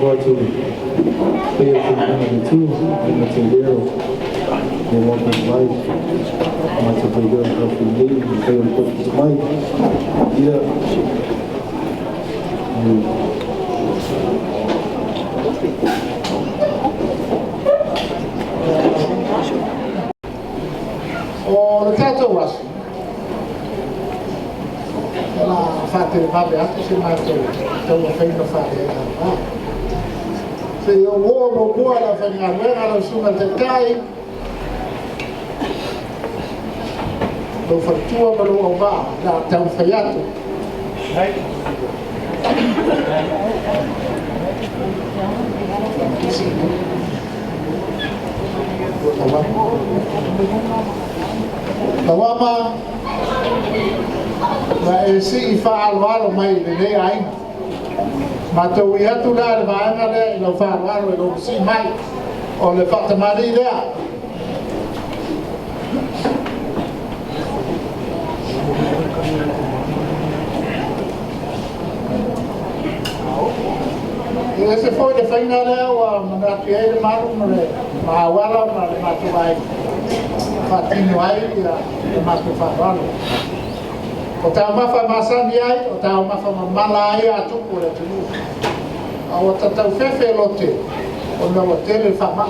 Alofa atu i le paia o Tumua i le Itu, le gata i lea o le Maota mai, matou failea o le nei, le paia o le potu mai. Ia, O le tatou aso, o la faatelevave atu se matou taumafaiga faaleaoga. Se i ou oo muamua i le aufaigaluega lau susuga i le Taitai, lou faletua ma lou auvaa, o le a taumafai atu. Tauama, na e sii faaaloalo mai i lenei aiga. Matou ui atu la le vaega lea i lau faaaloalo i lou sii mai o le faatamalii lea. E ese foi le faiga lea ua manatu ai le malu ma le maauala ma le matou aiga faatino ai le matou faaaloalo. O taumafa masani ai, o taumafa mamala ai a tupu o le atunuu. A ua tatau fefe lote, ona ua tele le faamai.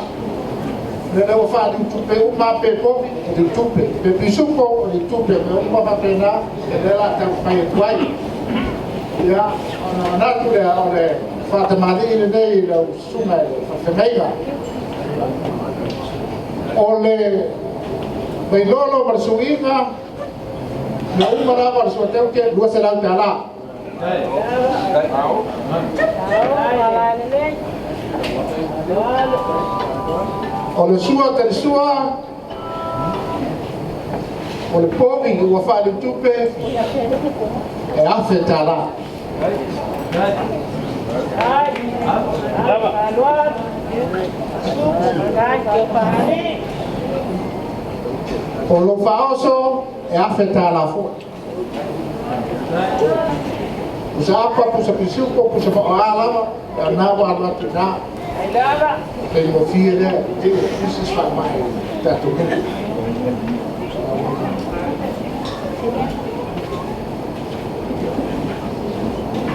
Le lea ua faaliutupe uma pe povi, e liutupe. Pe pisupo, e liutupe. Me uma faapena, e lea la taumafai atu ai. Ia, ona manatu lea o le faatamalii lenei i lau susuga i le faafeagaiga. O le Vailolo ma le suiga, na uma lava le suateute, $200. O le sua talisua, o le povi ua faaliutupe, e $1,000. O lo faaoso, e $1,000 foi. Pusa apa, pusa pisupo, pusa whaoa lava, e nā wā alu atu nā. Te mo fie lea, te o fisis wha mai, tātou nui.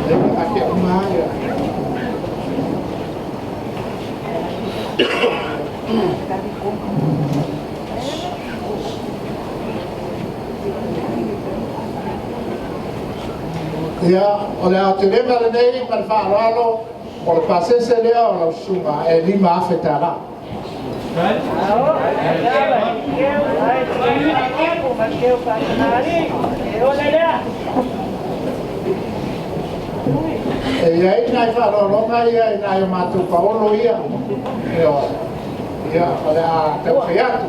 Leina ake au maia. Ia, o le aotelega lenei ma le faaaloalo, o le pasese lea o lau susuga e $5,000. E iai nai faaaloaloga ia i nai o matou paolo ia. Ia, o le a taumafai atu.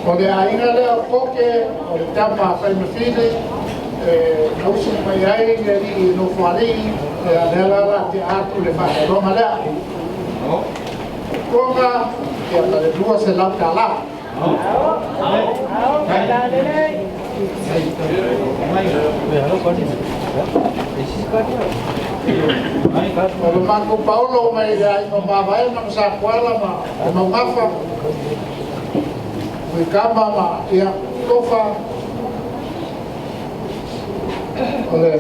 O le aiga lea o Koke, o le tama a Faimafili, e nausu mai ai le alii nofoalii, e lea la la te atu le faaaloaloga lea. Koga, ia ma le $200. O le matou paolo mai le aiga o Mavaega ma Sakuala ma le Maugafa, Uikama ma ia Tofa, o le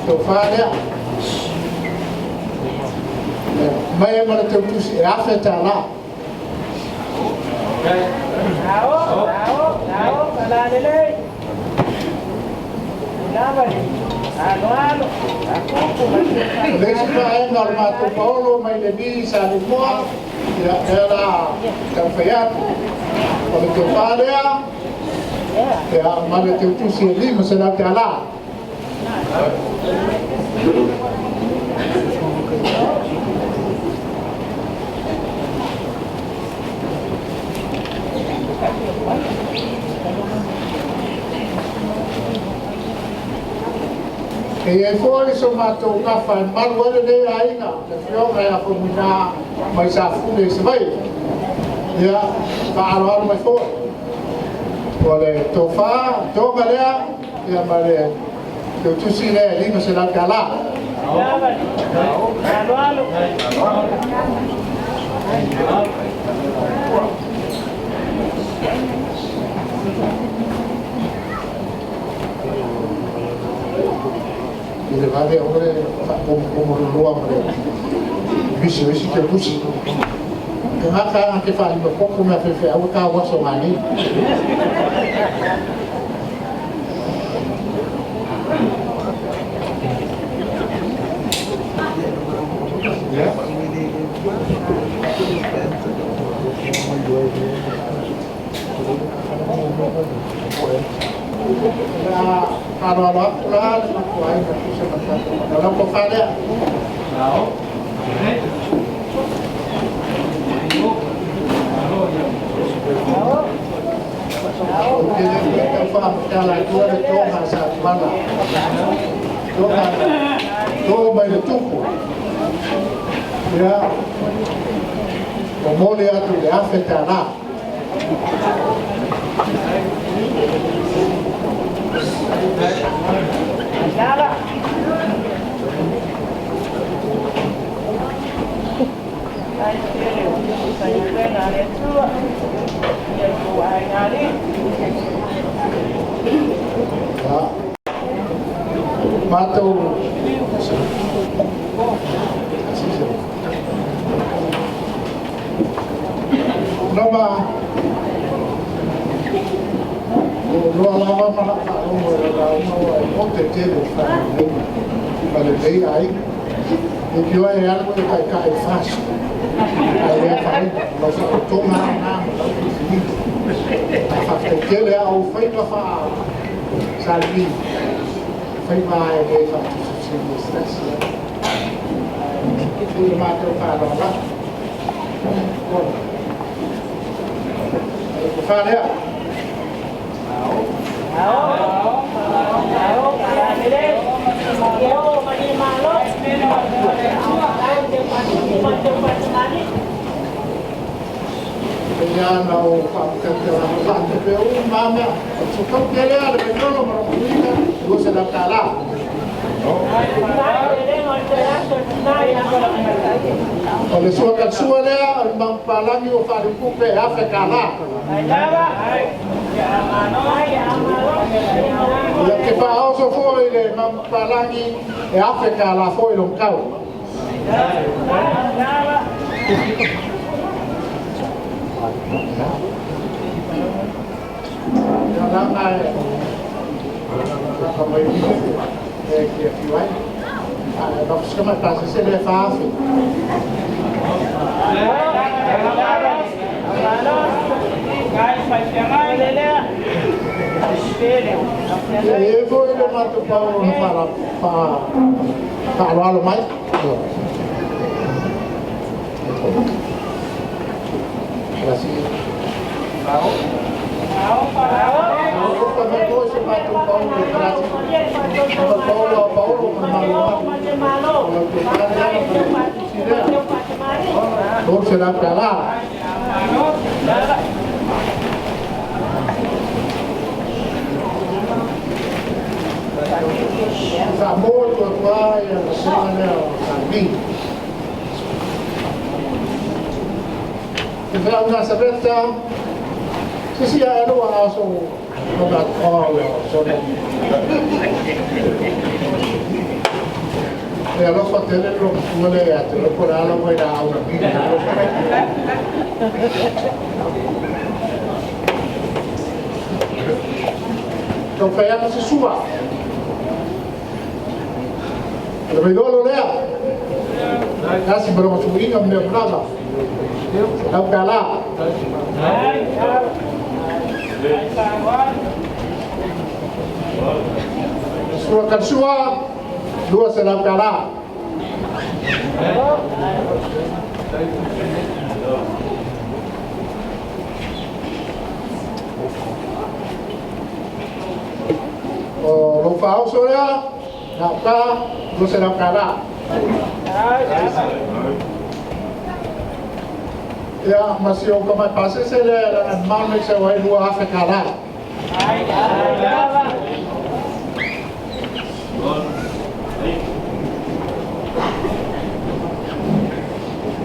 tofa lea. Mai e ma le tautusi e $1,000. O le isi vaega o le matou paolo mai le mi sa Lemoa, ia lea la taumafai atu. O le tofa lea, ia ma le tautusi e $500. E iai foi so matou gafa e malu ai lenei aiga, le afioga ia Faumuina mai Safune i Savaii. Ia, faaaloalo mai foi. O le tofa, toga lea, ia ma le Te utusi le lima se lau tala. I le vave o le whaakomokomoroloa ma le visi visi te pusi. Te ngaka anga te whaima koko mea whewhe aua kā waso ngā nei.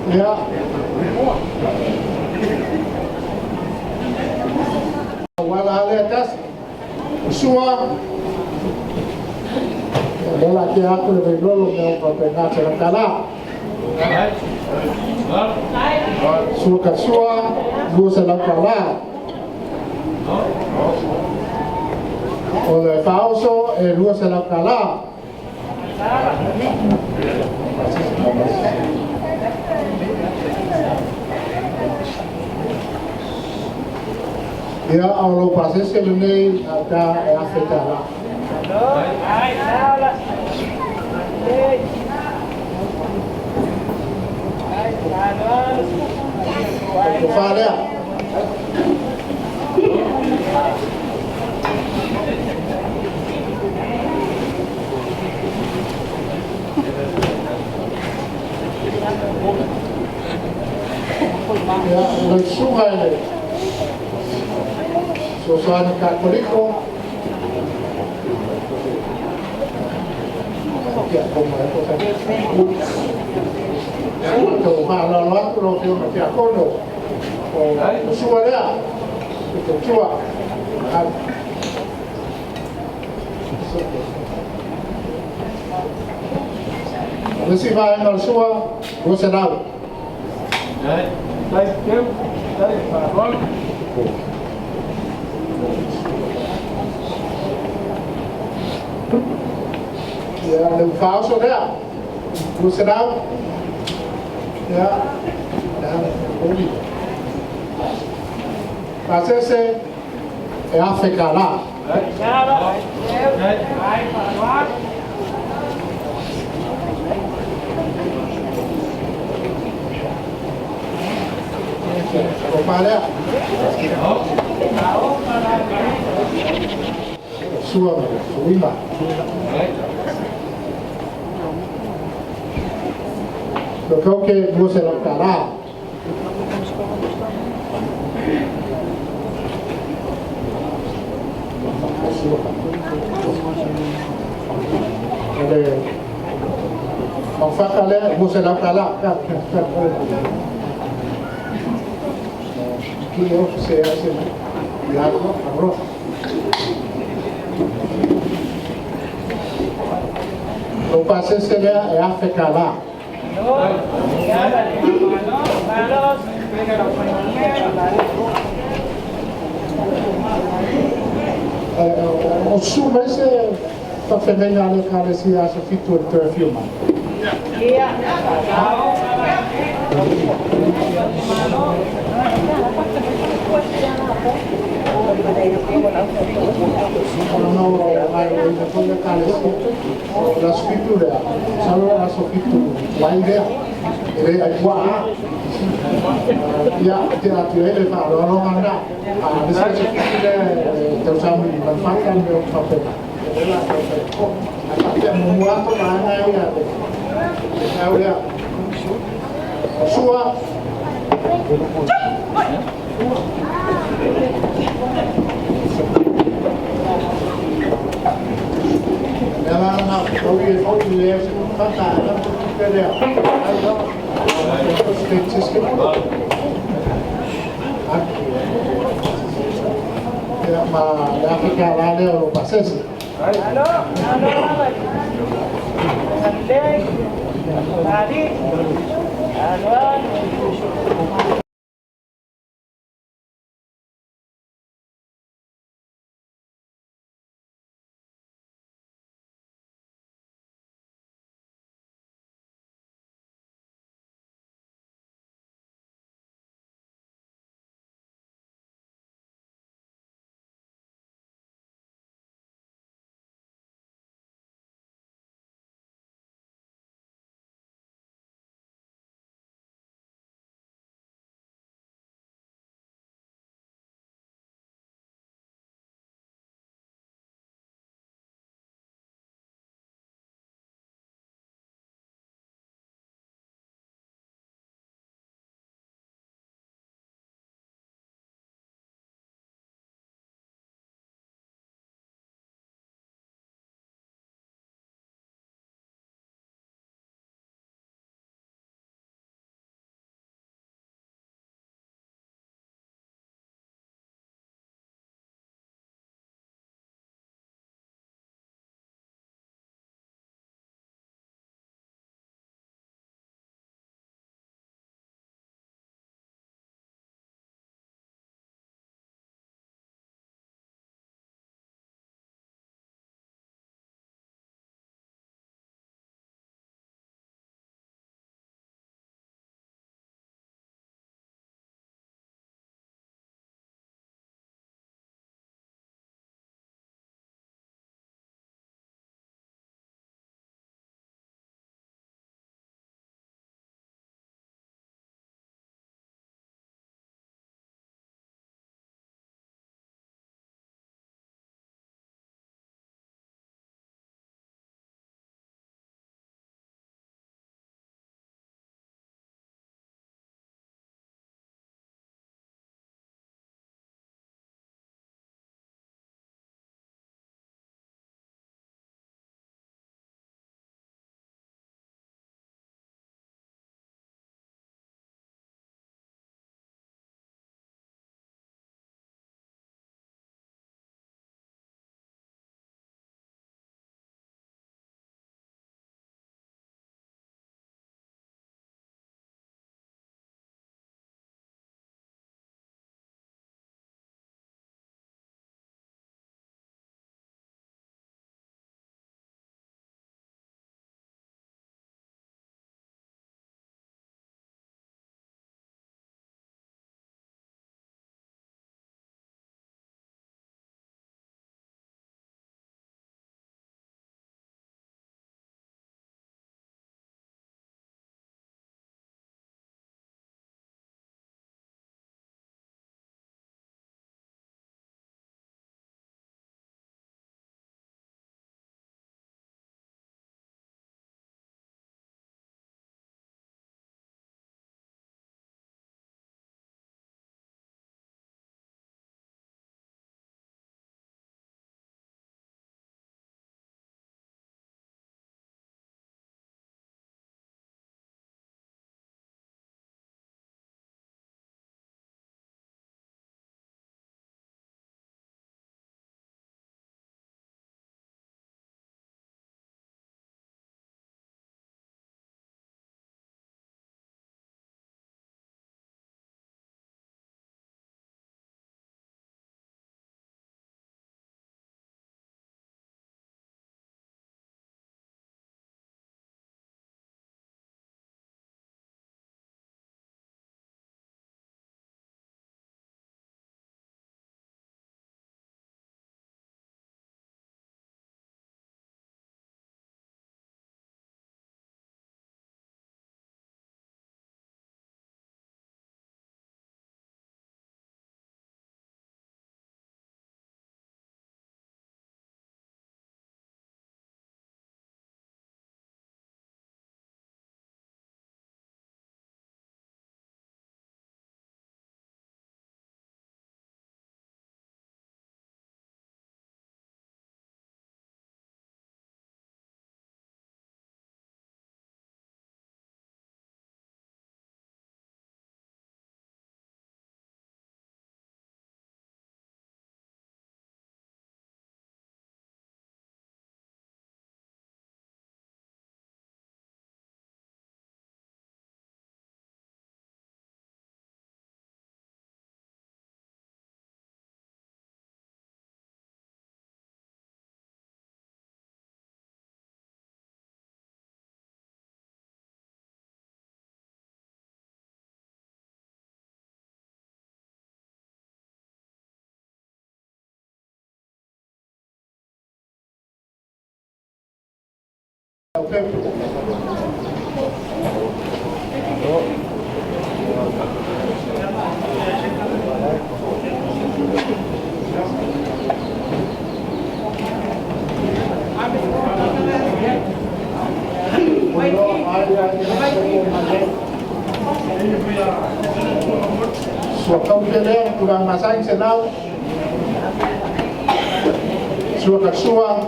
Ia. Auala lea tasi. O sua. Ia le la te atu le veilolo me o pape ngā te la. Sua ka sua, 200 ka la. O le fauso e 200 ka la. Ia, o lo pasese lenei a ta e afe ta la. Ko whārea. Ia, le suga e le Sosoani Katoliko. Ia, koma e kota. Tau whaalalo atu lo te ona te akono. O sua lea. O te tua. O le si vaenga o le sua, 200. Ia, le ufauso lea. 200. Ia, lea, uli. Pasese, e afe ka la. O palea. Sua, suima. Lo kau ke 200 ka la. Le Mafaka lea, 200 ka la. Ka, ka, ka. Ki o se ase ia ko abro. Lo pasese lea e afe ka la. O su mese pa whenenga le kalesia aso fitu e te whiu mai. Ona no ai o ina fonga kalesia o la fitu lea. Salo aso fitu wai lea. E le ai kua a. Ia, te atu e le whaaloaloga na. A le se aso fitu lea tausamu i manwhaka me o whapena. E la te mumu ato na anga ia le. Au lea. O sua. Mea la na o i e fau i le se kata e la te lea. Ai la. Ia ma le Afrika la lea o lo pasese. Laupepe. Sua kaupelea tulaga masani 100 sua kasua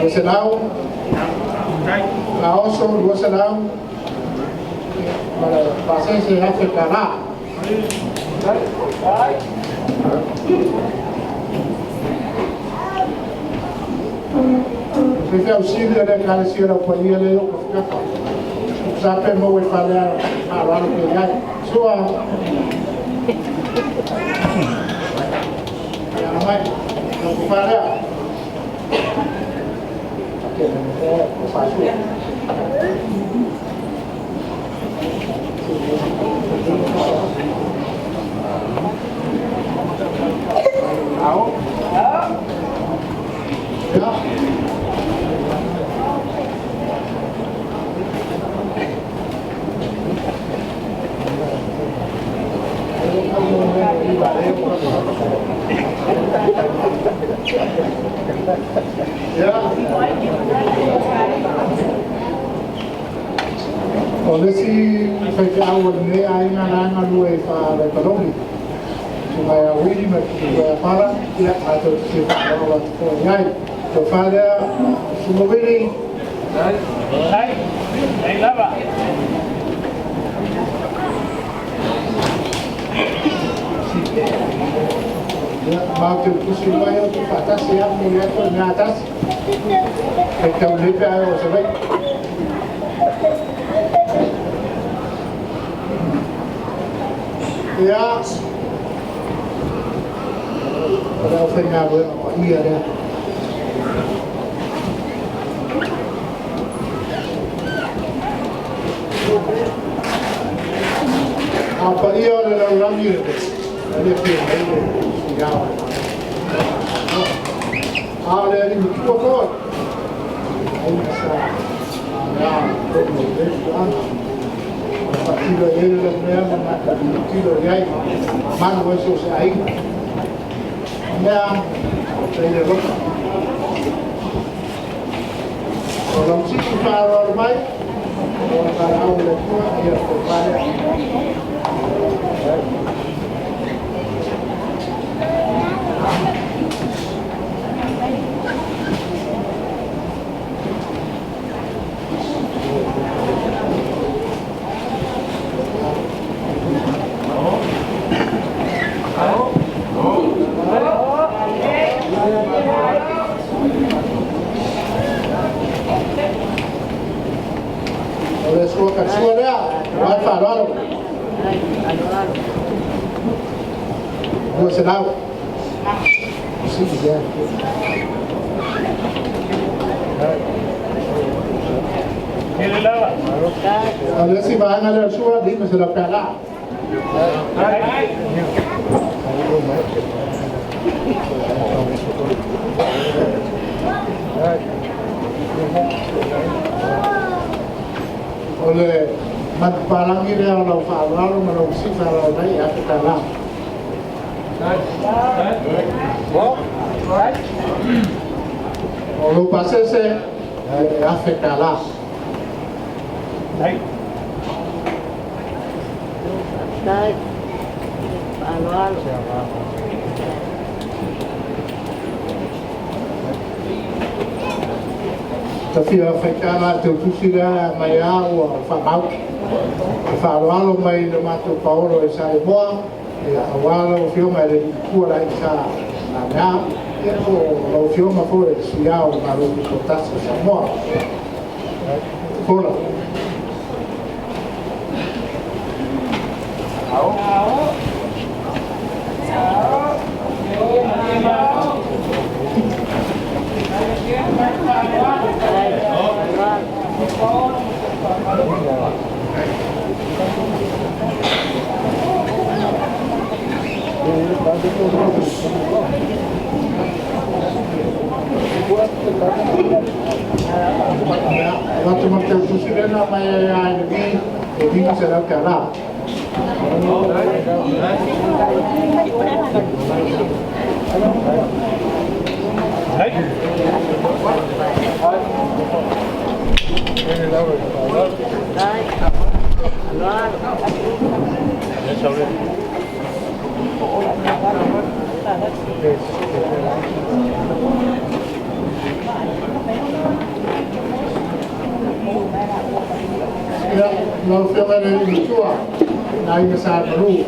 200 aoso 200 ma le pasese 1000 tala. Feufeausili o le Ekalesia o le Aupaia lea o Kafekafa sa pe maua i falea faaaloalo pea i ai sua ia mai lau falea o fasua. Ao. Ya. Ya. O le isi faifeau o lenei aiga na galue faa-Palogi, susuga ia Uili ma le susuga ia Pala, ia matou te fia faalogologo atu foi i ai. Tofa lea, Susuga Uili. Ia, matou te tusi mai o faatasi ia mo le atu le mea atasi. E tau lei pe ai o Savaii. Ia, o le aufaigaluega paia lea. A paia o le lalolagi e le fia mai le suiao. A o le alii matua foi, ai sa a o le fuaga. Faatino i ai le mea ma matatilo i ai manu ai so se aiga. Mea o te lofa. O lau sisi faaaloalo mai, o le valaau o le Atua, ia tofa lea. O le sua kasua lea, o ai faaaloalo. 200. Sisi lea. O le isi vaega lea o le sua, 500 tala. O le matupalagi lea o lau faaaloalo ma lau usi faaaloalo mai e 1000 tala. O lou pasese e 1000 tala. Tafia faitala te utusi lea mai a ua whamau. E whaaloalo mai le matou paolo e sa e moa, e aua lau afioga e le ipua la i sa na mea, ia o lau afioga foi e suia o le Malo Tutoatasi o Samoa. Fola. Avatu ma le tautusi lea na aumai ai a e le vi e $500. Ia, lau Afioga i le alii matua le Aiga Sa Malu. Ia,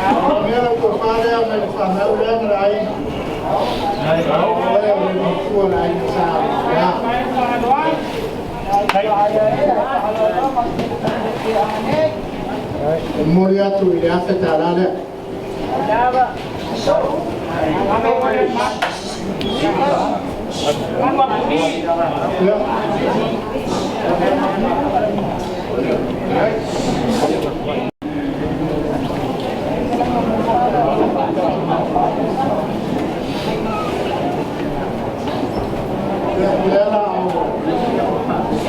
o mea lau tofa lea mai le fanau lea ma le aiga. O oe o le matua le Aiga Sa. Ia. E momoli atu i le $1,000 lea. Ia. Ia, lea la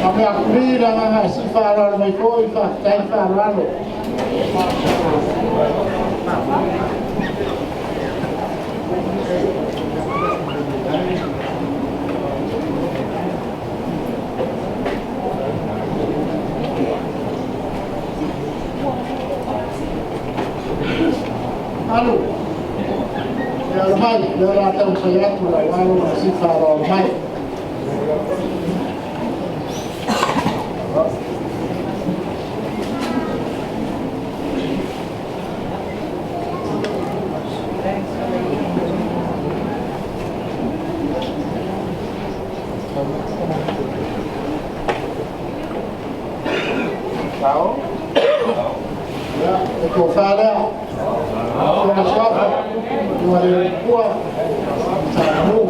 o mea kuli la nganga si whaaralo mai foi whaatai whaaralo. Alu. Ia alo mai, lea la tau fai atu la walo na si whaaralo mai. Ia, e tofa lea. Sona suafa, ua le pua, sa manu.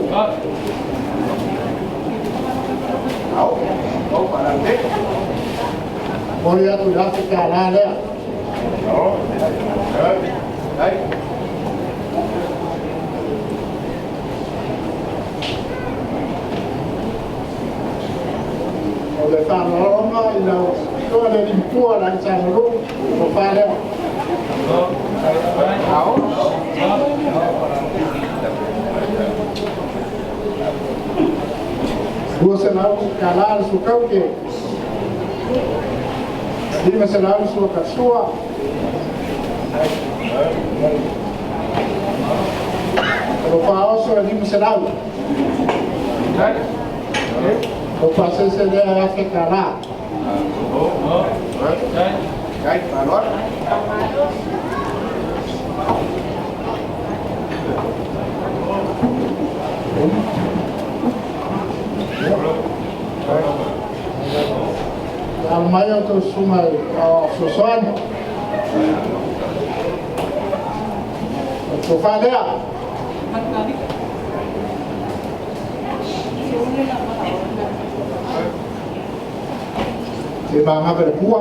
Moli atu i le $1,000 lea. O le whanalonga i lau toa le limpua la i sa manu, tofa lea. $200 le sukauke. $500 le suakasua. O lo whaoso e $500. O whaasese lea e $1,000. Alo mai o tau susunga o fesoasoani. O le tofa lea. Te magava le pua.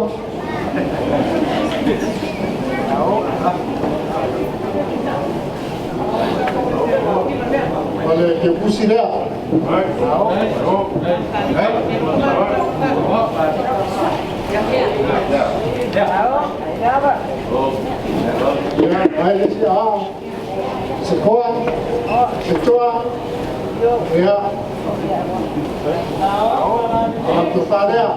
O le keukusi lea. Ia, mai le isi a. Se koa, se toa. Ia. O le tofa lea.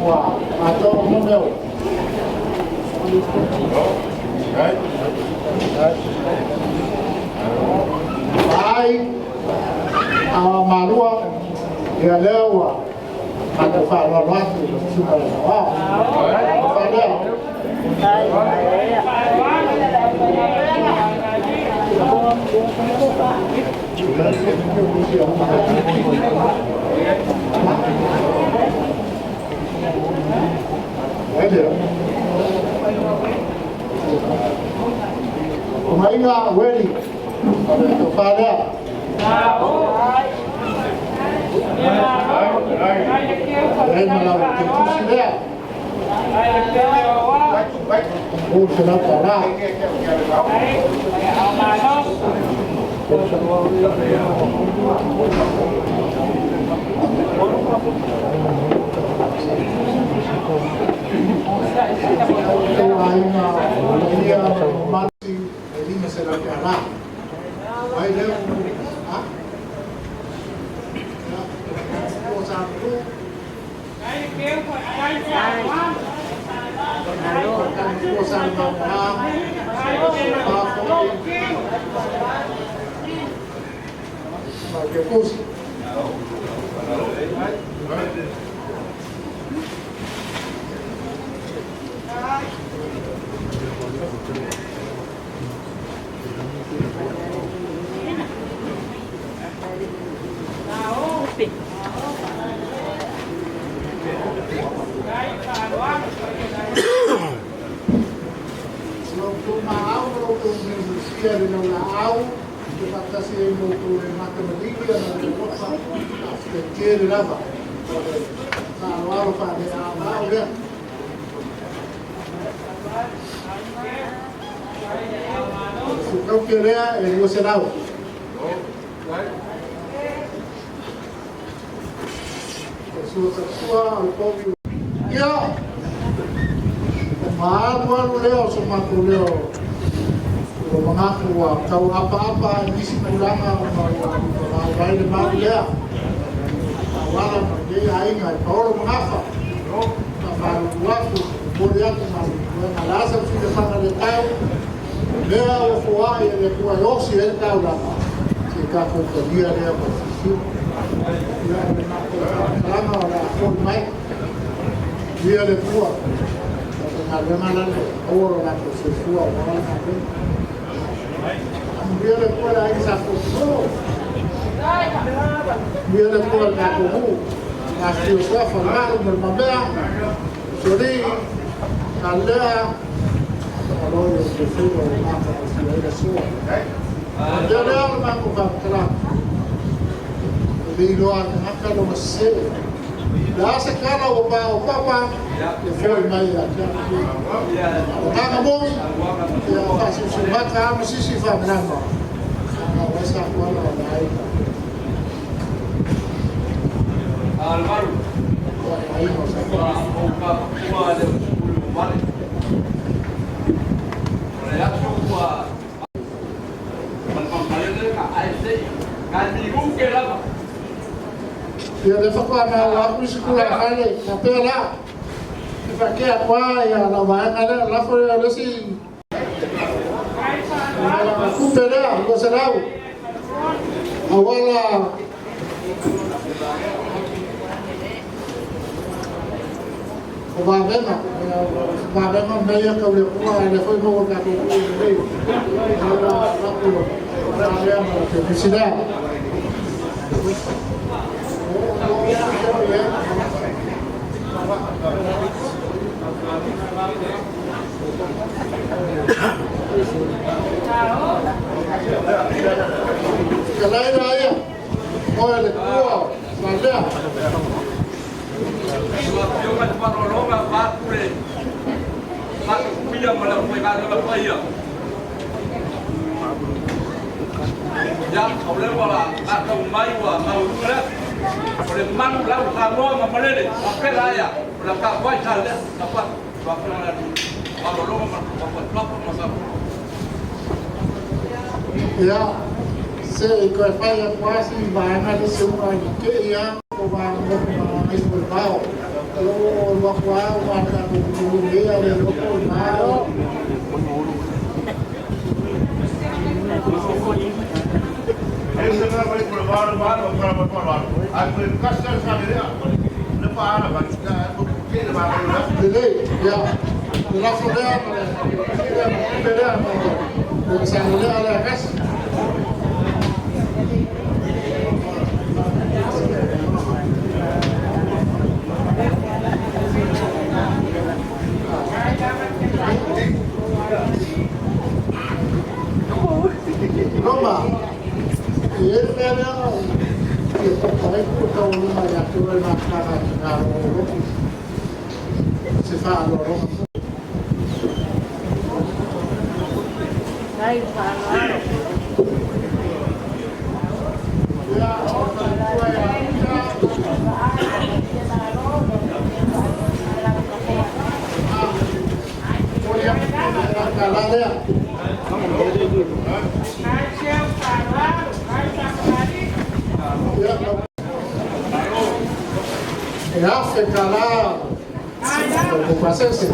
Ua, matou mo meu. Ai, a malua, ia lea ua matou faaaloalo atu i le susuga le aoao. Tofa lea. O maiga weli, o le tofalea. E ma lau te tusi lea. O se lau tala. E aiga, ia mati, e lima se lau tala. Ai lea, ha? O sa tu. O sa ma ma ma ke kusi. Lo tu ma au lo tu me sia le no la au te fatasi e mo tu le matematika na le kofa te kere lava. Sa alo fa le a au le. Su kau ke lea e lua se lau. Sua tua o povi. Ia. O maalu alu lea o so matou leo. O mangaku ua tau apa apa nisi tulaga ma ua vai le malu lea. Wala ma le aiga e paolo magafa. Ma malu atu, moli atu malu. Ma lasa fika fana le tau. Lea ua foai e le kua e osi e le tau lava. Se kākou talia lea ma sisiu. Ia le matou faamatalaga o le a foi mai. Ia le kua. O te galuega la le aua lo latou soifua o le galuega. Ia le kua le aiga sa fotuo. Ia le kua le tatou nuu. Afifio suafa o le malu ma le mamea. Soli, kalea. Malo le soifua o le matagofie ai le sua. Ia lea o le matou faamatalaga. E le iloa tagata lona sese. Le a se kala ua pa o papa, e foi mai ia te au. O tanga moi, ia faasiusiumaka a ma sisi faamalama. Aga o sa kuala o le aiga. O le aiga o sa Ia le whakua nā la aku isi kula haere, ka pēr la. I whakea kwa ia la waenga lea, lafo lea lesi. Kupe lea, ko se rau. Awala o vavega, vavega meia ka ule kua le foi mo ka ko ku le. La la ku la lea ma te misina. Ka laila ia, oe le kua, sa lea. Ya, o le wala a tau mai ua mau le. O le manu lau sa moa ma malele, o pela ia, o la ka wai sa le, ka pa, pa pa la ma lo lo ma pa pa pa ma sa. Ia, se i koe whai a kuasi i vaenga le se unga i ke ia, o vaenga mo ma ngai mo pao. Lo o lo kwa o ma ka ko ku le a le lo ko mao. Lelei, ia, le lafo lea ma le le lea ma le sa lea le kasi. Roma, e i ai le mea lea o fia topa ai ku taualuga ia te oe le mafutaga a tina o lo o lotu se faaaloaloga. Ia, o le faletua ia Uta, momoli atu le agaga lea. Ia, e $1,000 o pasese.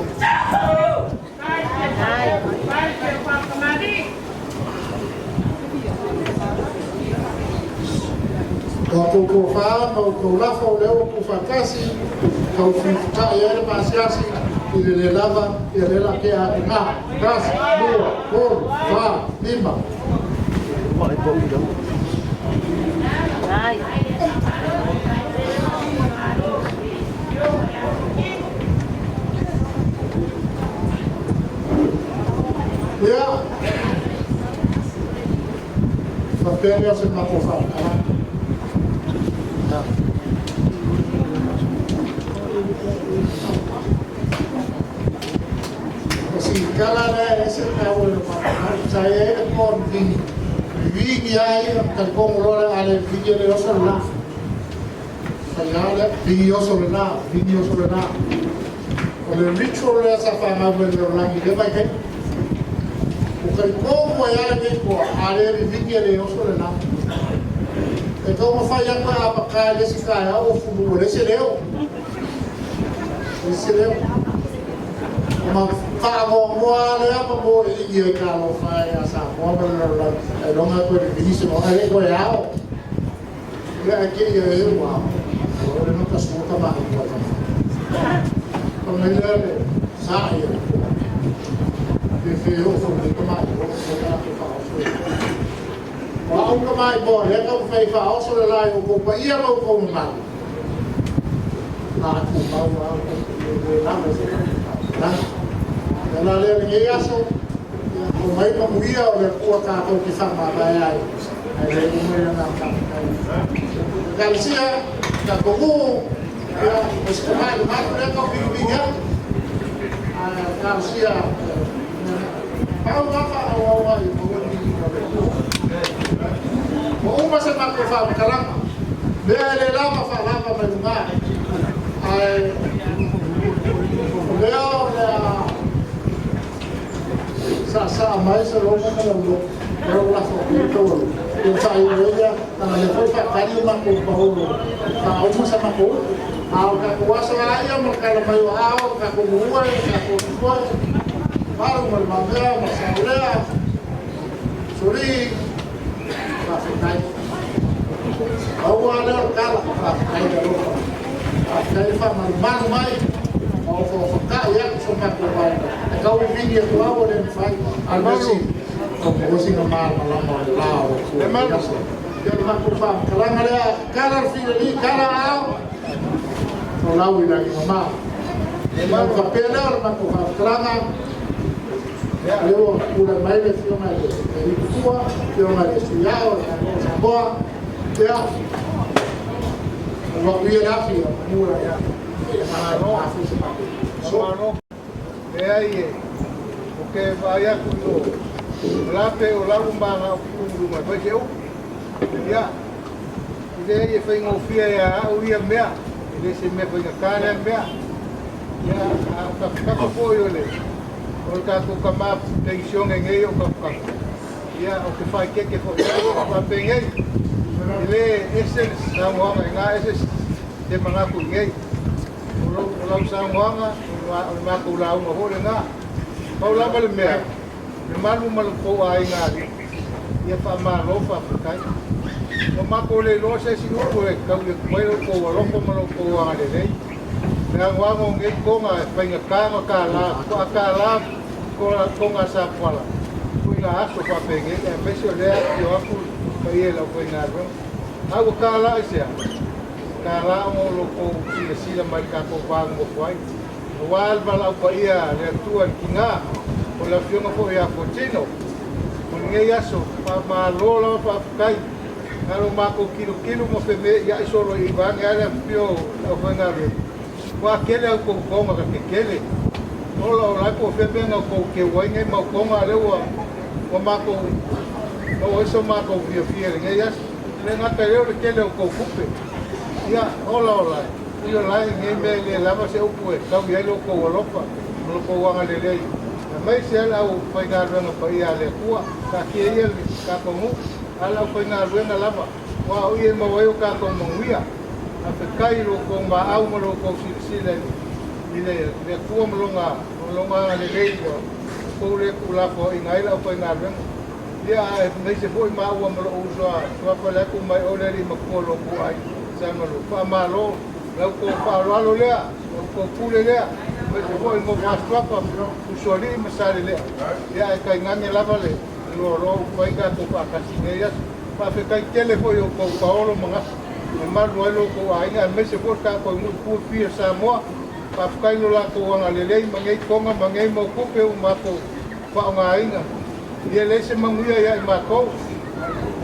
Ua outou tofa ma outou lafo o lea ua tuufaatasi, taufifutai ai le maasiasi i le le lava, ia lea o le a tea atu i ina. 1, 2, 3, 4, 5. Ia, faapea lea o se matou faamatalaga. O si tala lea e ese le taua i le matou sa i ai le po vivigi, vivigi lava ia ona talitonu loa lea a le vivigi e le oso le la. Faiga lea, vivigi oso le la, vivigi oso le la. O le ritual lea sa faamau e le lalolagi i lea vaitaimi. Ua talitonu ai lava lenei toa, a le vivigi e le oso le la. E taumafai atu e apaka i le isi taeao ua fulu ua leai se leo. Leai se leo. Ma faanoanoa lea ma moeini ai talofa e ia Samoa ma le lalolagi, ailoga toe vivigi se maota, e le toe ao. Ia ae te i e ua ao. O le nota sua tama i ua tama. Fai mai lea le sa ia le toa. Fe fe o fo le tama i ua o ta faaoso e. O au tama i moa lea taumafai e faaoso le la i outou paia ma outou mamalu. A tumau lava le le lava se faamatalaga. O le ala lea lenei aso, ia omai manuia o le Atua tatou te faamavae ai, ae le uma i lana faafetai. Ekalesia, tatou nuu, ia, o si tamai mamalu lea tau vilivili atu, ae talosia pau lava faaauau ai i maua le viiga o le Atua. Ua uma se matou faamatalaga, mea e le lava faalava mai luga, ae o lea o le a saasaa mai se logo ma lau logo, lea ua lafo atu ai taualuga, ia faaiu ai lea, leaga o lea foi e faatali le matou paolo faauma sa matou upu. A o le tatou aso lava ia ma le tala mai o aao, le tatou muua, le tatou tufoe, malu ma le mamea ma saolea, suli, faafetai. Pau lava lea o le tala, faafetai le alofa, faafetai le faamalumalu mai ma ofaofatai atu so matou vaega. E tau vivigi atu lava ua le mafai, a o le mea sili, ua maua sina malamalama o le la o le Atua i lenei aso. Ia o le matou faamatalaga lea, tala le filali, tala aao, folau i lagi mama. Ona faapea lea o le matou faamatalaga, lea ua tulai mai le Afioga i le Alii Matua, Afioga i le Sui Ao o le Malo o Samoa, ia, alu atu ia le afi, ia manu la ia. Malo, malo. Leai e, ou te vaai atu i o, o la pe o lau maga o ki mai fai se upu. Ia, e leai e faigofie ia au ia mea, e le se mea faigata lea mea. Ia, a o tafatafa foi o le, o le tatou tama penisione nei o tafatafa. Ia, ou te faaeteete foi i ai, faapenei, e le ese le saunoaga i ina, ese se manatu i inei. O lau saunoaga, o le matou lauga foi lena. Pau lava le mea, le malu ma lo tou aiga alii, ia faamalo faafetai. Ua matou le iloa se isi upu e taui atu ai lo outou alofa ma lo outou agalelei. Le anoano o nei toga e faigata ona $1, faatoa $1 toga sapoala. foi la aso faapenei aemaise o lea afifio atu le paia i le aufaigaluega. A ua tala aisea? Tala ona o lo outou silasila mai i le tatou va nonofo ai, aua le valaau paia a le Atua i le tina, po o le Afioga foi ia Fuatino. O lenei aso, faamalo lava faafetai. Na o lo matou tilotilo ma feme'ia'i solo i vaeane lava le afifio o le aufaigaluega, ua tele a outou toga tetele. Ola o la e po o fea mea na outou teu ai nei mau toga, a lea ua ua matou maua ai so matou fiafia i lenei aso. E le gata i lea o le tele o outou tupe. Ia, ola o la e, ui o la e i nei mea e le lava se upu e taui ai lo outou alofa ma lo outou agalelei, aemaise lava le aufaigaluega paia a le Atua. Taatia ia le tatou nuu, a o le aufaigaluega lava, aua o i e maua ai o tatou manuia. Faafetai i lo outou maau ma lo outou silasila i le Atua ma Lona agalelei ua outou le tuulafoaiina ai le aufaigaluega. Ia, aemaise foi maua ma lou uso a Suafa le atu mai oe le alii matua o lo outou aiga Samalua. Faamalo la outou faaaloalo lea, la outou pule lea, aemaise foi le nofo a Suafa, Usoalii ma Salelea. Ia, ae tainane lava le loaloa ua fai tatou faatasi i lenei aso. Faafetai tele foi i outou paolo ma gafa e malu ai lo outou aiga, aemaise foi le tatou nuu i tua fia o Samoa. Faafetai i lo latou agalelei ma nei toga ma nei mau tupe ua matou faaaogaina. Ia leai se manuia ia i matou,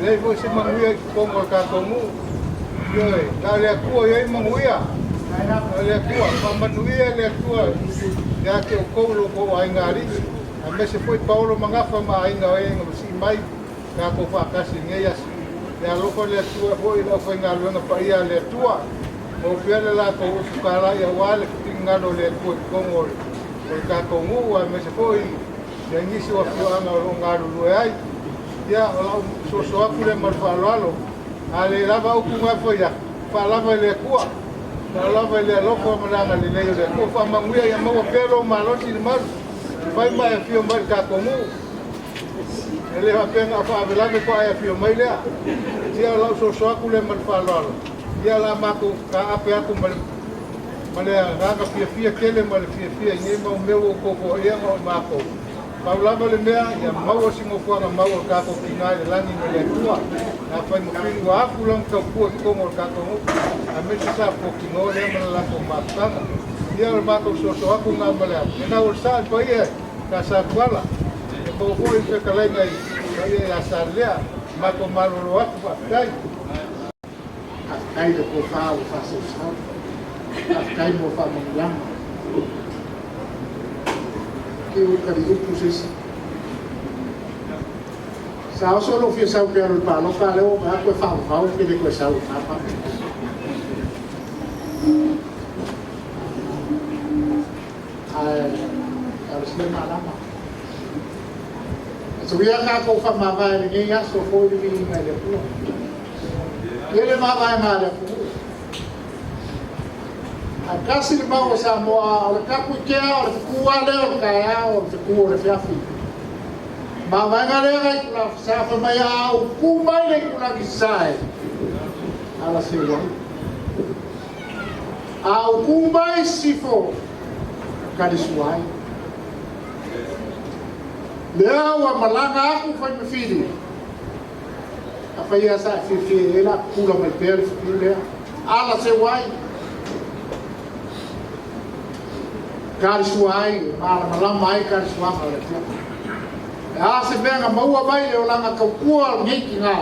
leai foi se manuia i totonu o le tatou nuu. Ioe, na o le Atua e i ai manuia. Na o le Atua, faamanuia le Atua ia te outou lo outou aiga alii, aemaise foi paolo ma gafa ma aiga o e na masii mai tatou faatasi i lenei aso. Ia alofa le Atua foi i le aufaigaluega paia a le Atua, maua pea le latou upu talai aua le finagalo o le Atua i totonu o le tatou nuu, aemaise foi i nisi o afioaga o lo o galulue ai. Ia, o lau soso atu lea ma le faaaloalo, a le lava upu na fai atu, faalava i le Atua, faalava i le alofa ma le agalelei o le Atua. Faamanuia ia maua pea lou malosi i le malu, fai ma e afio mai i le tatou nuu. E le faapea na o faalavelave faatoa e afio mai lea. Ia, o lau soso atu lea ma le faaaloalo, ia o le a matou taape atu ma le ma le agaga fiafia tele ma le fiafia i nei mau mea ua outou foaiina o matou. Pau lava le mea, ia maua se nofoaga mau o le tatou tina i le lagi ma le Atua. Na fai ma fili ua afu lana tautua i totonu o le tatou nuu, aemaise sa fuatino lea ma le latou mafutaga. Ia o le matou soso atu lena ma le atu. E nau o le saa i le paia i Satuala, e maua foi le fetalaiga i paia ia Salelea. Matou malolo atu, faafetai. Faafetai i le tofa ua faasausau. Faafetai mo faamanuiaga. Ke ua taliupu se isi. Sa oso lou fia sau pe alu i le palota, a o lea ua vaai atu e faavavau pe le toe sau i lena palota. Ae talosia malama. Soia tatou faamavae i lenei aso foi le viiga i le Atua. Ia le mavaega a le atunuu. Ae tasi le mau a Samoa, o le tapuitea o le fetu lava lea o le taeao, o le fetu o le afiafi. Mavaega lea na itula sa fai mai a ou tu mai le itulagi sasae, ala seu ai. A ou tu mai sisifo, talisua ai. Lea ua malaga atu Faimafili, afai lava sa e fiafia i ai o le a pupula mai pea le fetu lea, ala seu ai, talisua ai, e malamalama ai talisuaga o le afiafi. E a se mea na maua mai le olaga tautua o lenei tina,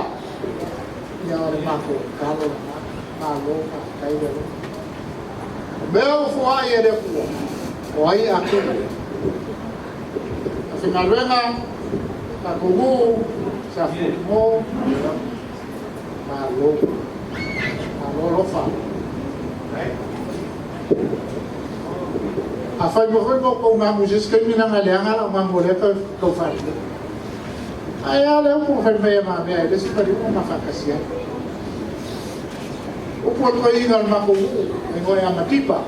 ia o le matou tatalo lena, malo faafetai le alofa. O mea ua foai e le Atua, o ai e atonu? Aufaigaluega, tatou nuu, sa fuatino, malo, malo alofa. Afai mai foi ma outou gamu i se isi taimi leaga e leaga lau gamu o lea e tau faalelei. Ae a le upu na fai mai e mamea e le isi paliuga ma faatasi ai. Upu a le toeaina o le matou nuu, e igoa ia Matipa,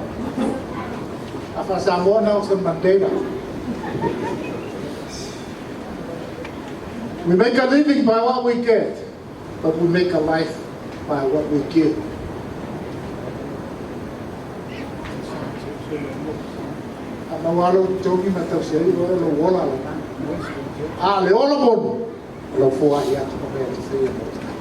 a faa-Samoa Nelson Mandela. We make a living by what we get, but we make a life by what we give. A maua lou togi ma tausi ai oe, o lou ola lena. A le ola moni, o lau foai atu ma mea e te faia mo tagata.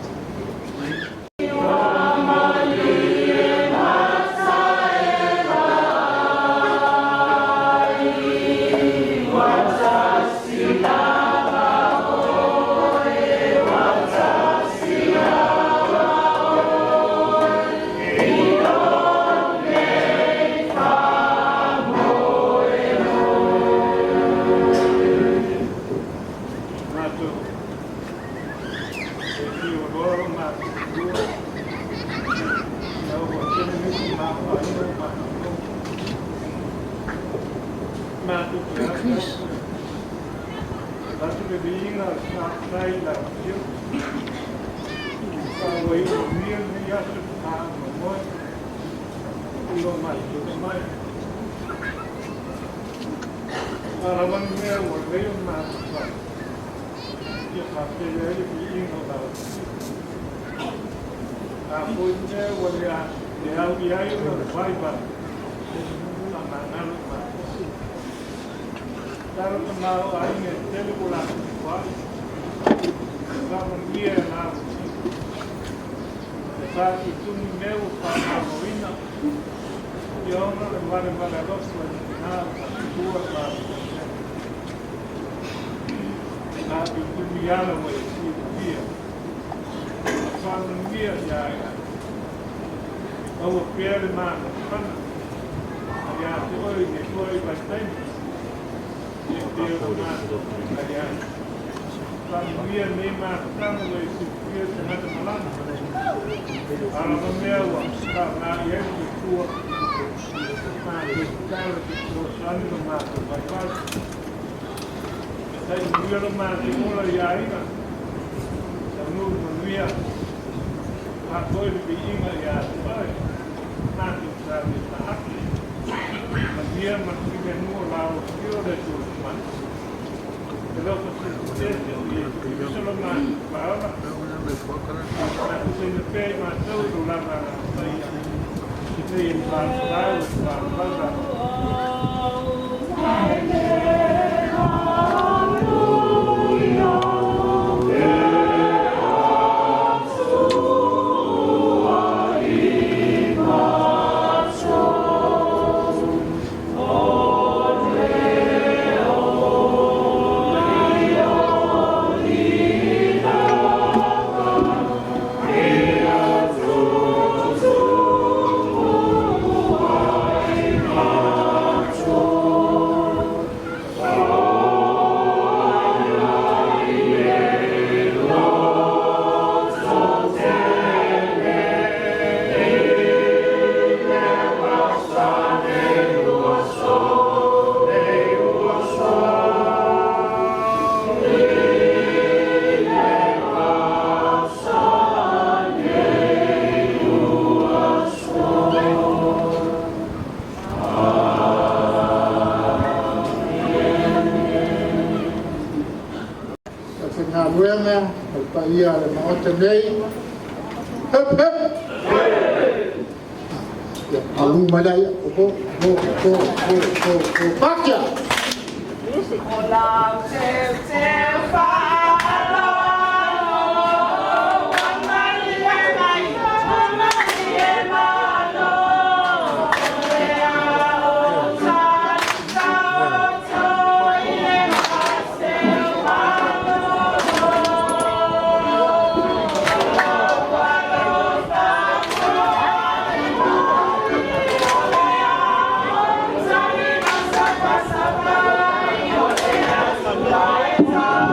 Matou e fia loa ma lua na ua tele nisi ma aiga ma matou Chris. Atu le viiga sa tai la fiu fa ua i mia ni aso ma mo ua matou mai ala mea ua lei o matou fa ia fa pele ai le viiga o la a foi mea ua le a le au i ai o le vai vai a mangalo ma taro ka mau aiga e tele ko latou wai fa manuia na e fa i tuni mea ua whaamaloina ia ona le vale vale alofa i tina ma tua ma na i tuni ala ua e silafia faamanuia ia ia aua pea le manafana ia te oe i le tua i vaitaimi ia te o matou ai faamanuia nei mafutaga ua e silafia tagata malaga ala mea ua faaaoga i ai le tua matou tatalo te fesoasoani lo matou vaivai e taimanuia lo matou ola ia aiga taunuu manuia faapoi le viiga ia te oe matou sa le faaapi manuia ma le filemu o la afio le Atua mai e lofa silafia o Iesu Keriso lo matou Faaola matou saina pea i matou i lo lava agafataia nei e le falefalau e falefalau. O se galuega o le paia o le Maota nei. Hep, hep! Ia, malu mai lai, o po, po, po, po, po, po, pakia! O lau teu teu whaaloalo, wa mai e mai, wa mai e malo. O le ao tau i le maseu malolo. Lau alofa o le ao tali masapasapa i o le atua e tau.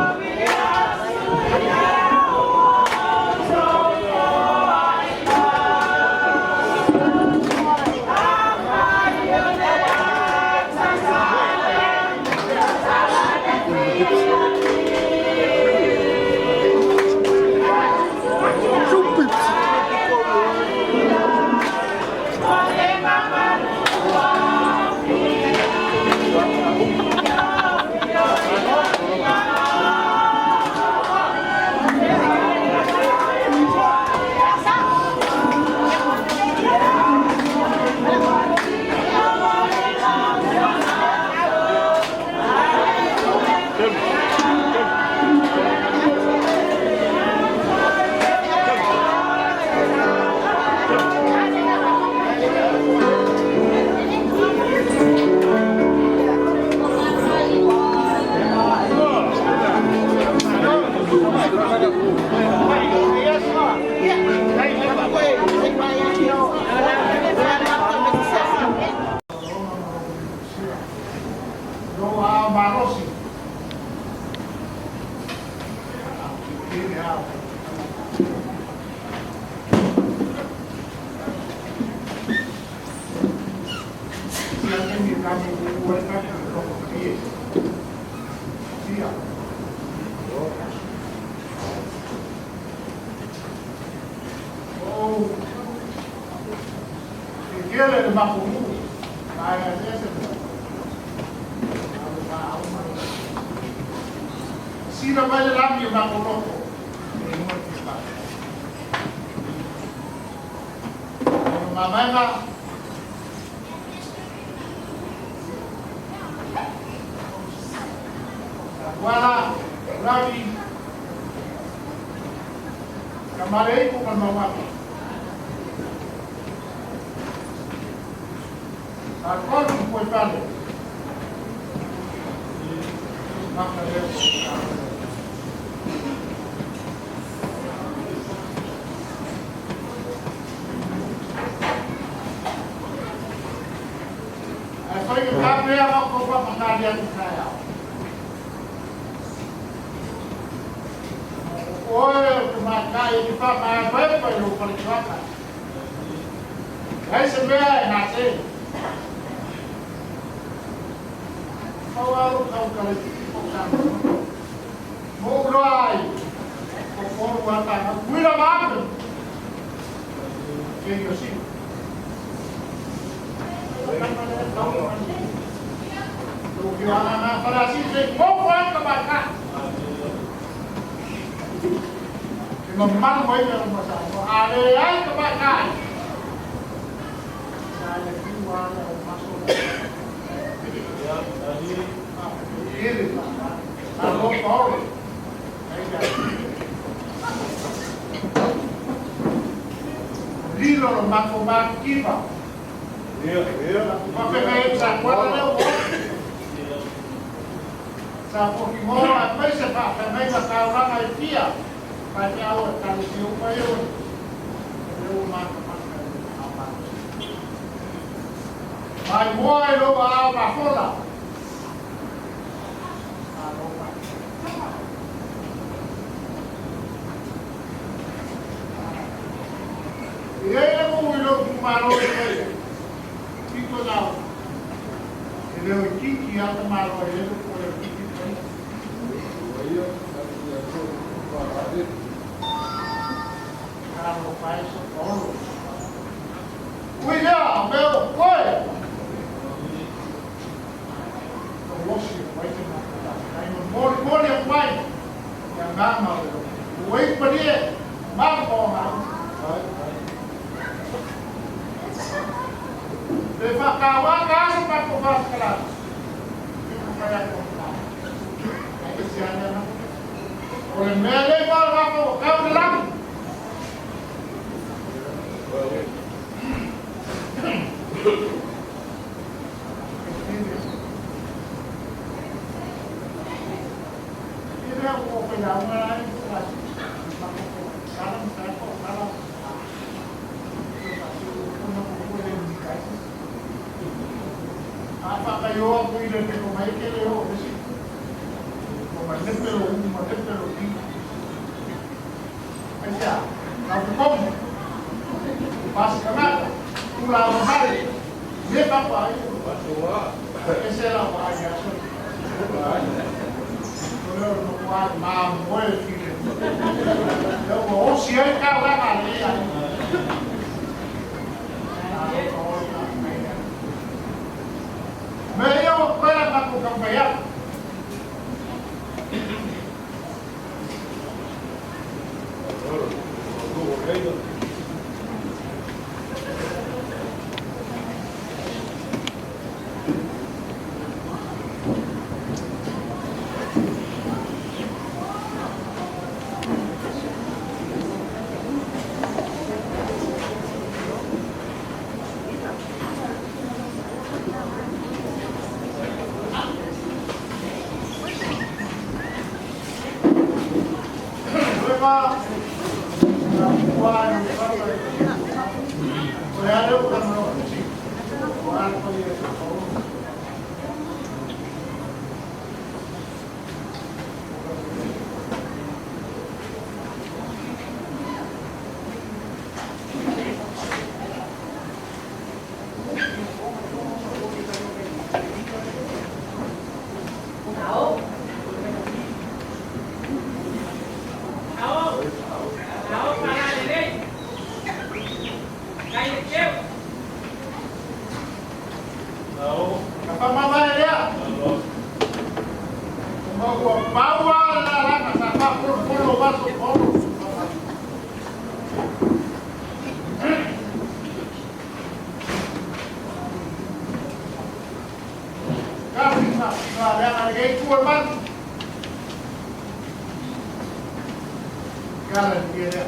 lagi ua le tatou logo malie. Sia. O ke kele le makumu, mai a sese. Sila mai le lagi o makuloko, e mua te pa. O mamaenga, Wala, Ravi, Kamarei ko kamawaki. Akolu ko pale. Maka leo. Ai foi que tá bem a ko pa makali atu kaya. Oe o te makai i pa mai pai pai lo pale tuaka. Ai se mea e nā te. Pau alo kau kare tiki po kama. Mo uloa ai. Ko kōru atanga. Kuila maape. Ke yosi. Lō ki anga ngā wharasi te mō aka maka. Ke mamalu mai mea masa. Mo ale ai ka maka. Sa le kiwa le o maso. Iri ma. Alo paole. Ai ga. Lilo lo mako makiva. Ia, ia. Mawhenga sa kwara leo mo. Sa poki moa mai se whawhenga ma tauranga i pia. Pai te au e tali si upa i oe. Leo maka maka i au maka. Mai moa e loa au mahola. Alo mai. I eile mo i lo kumaro e koe. Tito nau. E leo i kiki ata malo e leo ko leo kiki pai. Karo pai so tolo. Ui lea, meo koe. O losi o mai te maka. Kai mo mori mori o mai. Ia nganga o leo. Ui parie, maka o ngā. Le whakawaka aso pako whakala. Ki whakaya ko ngā. Ai te siane ana. O le mea le wā wako o kau te langi. I rea o whai au ngā ai kala A whakaioa kui le te komai ke leo o esi. Ko ma nepe lo u, ma nepe lo ki. Aisea, kau te komu. Pasi kanata, tula o mahare. Me papa ai. Ese la wa ai aso. Ko leo no kua mā moe file. Leo mo osi ai kau langa le ai. Me ia o koe la mako kampaya. Mai itu o manu. Kala ni lea.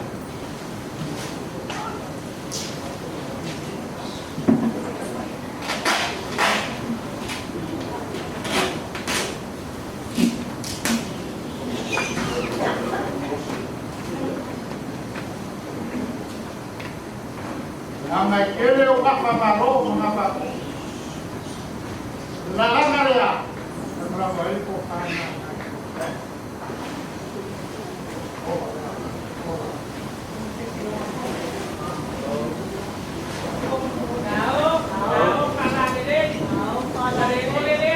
Na mai kele o kafa malo o ngapa. La langa lea. Na mra mai ko kana. Ao, falalele, falalele.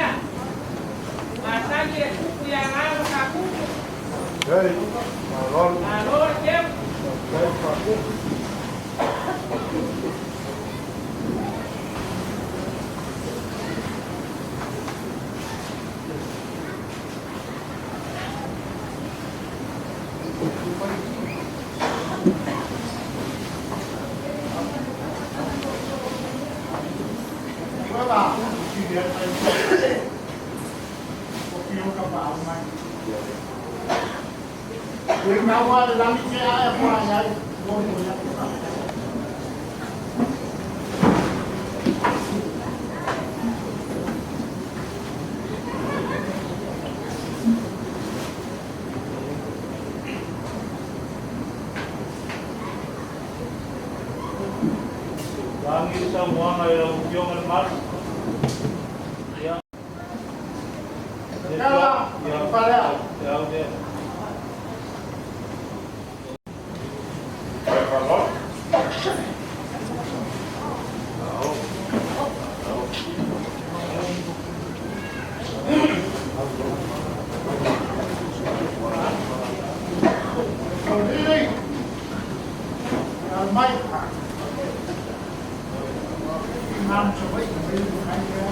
Masali e kuku ya ngalo ka kuku. Hey, malo. Malo teu. Hey, paku. Wala, si dia tayo. O kio ka pa mai. Ui mau le lami ke a e po ai. Mo mo ya. Lagi sa muanga i lau fioga le malu. Ia. Kala, palea. Ia au lea. O lili. Al mai. Nam sa vai mai mai ya.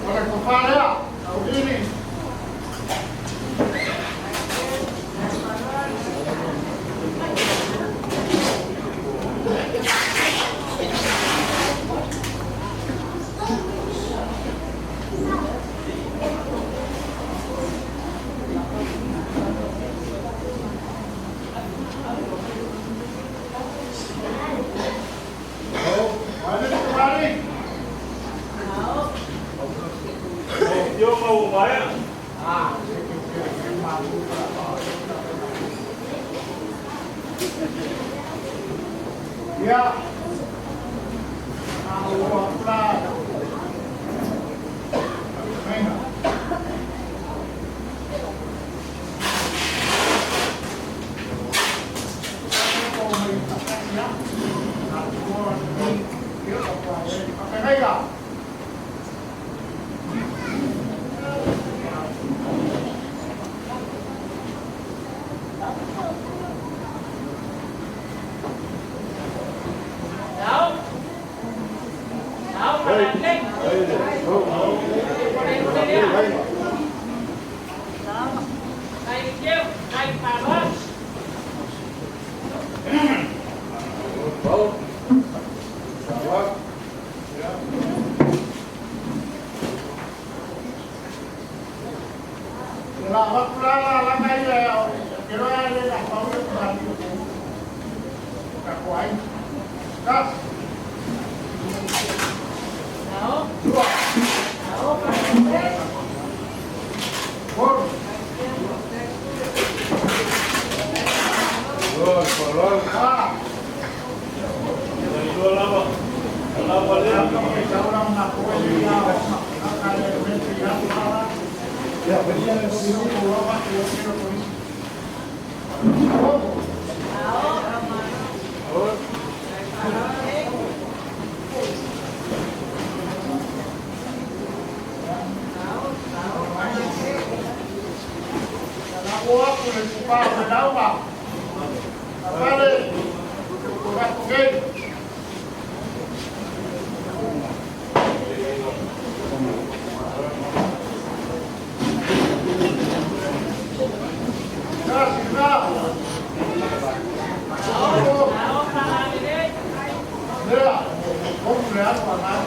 Ora ko palea. O lili. Mari mari. O fioga ua maea. Ah, se que que malu. Ya. Ah, o pla. Venga. Venga. Ao. Ao falalele. Olele. Ai teu, ai palo. La la la la mai la quiero darle la paula para mí. Ka ko ai. Kas. Ao. Dua. Ao falalele. Por. Ah. Ia lua lava. Lava lea. Ahora una poesía, le alu a nā.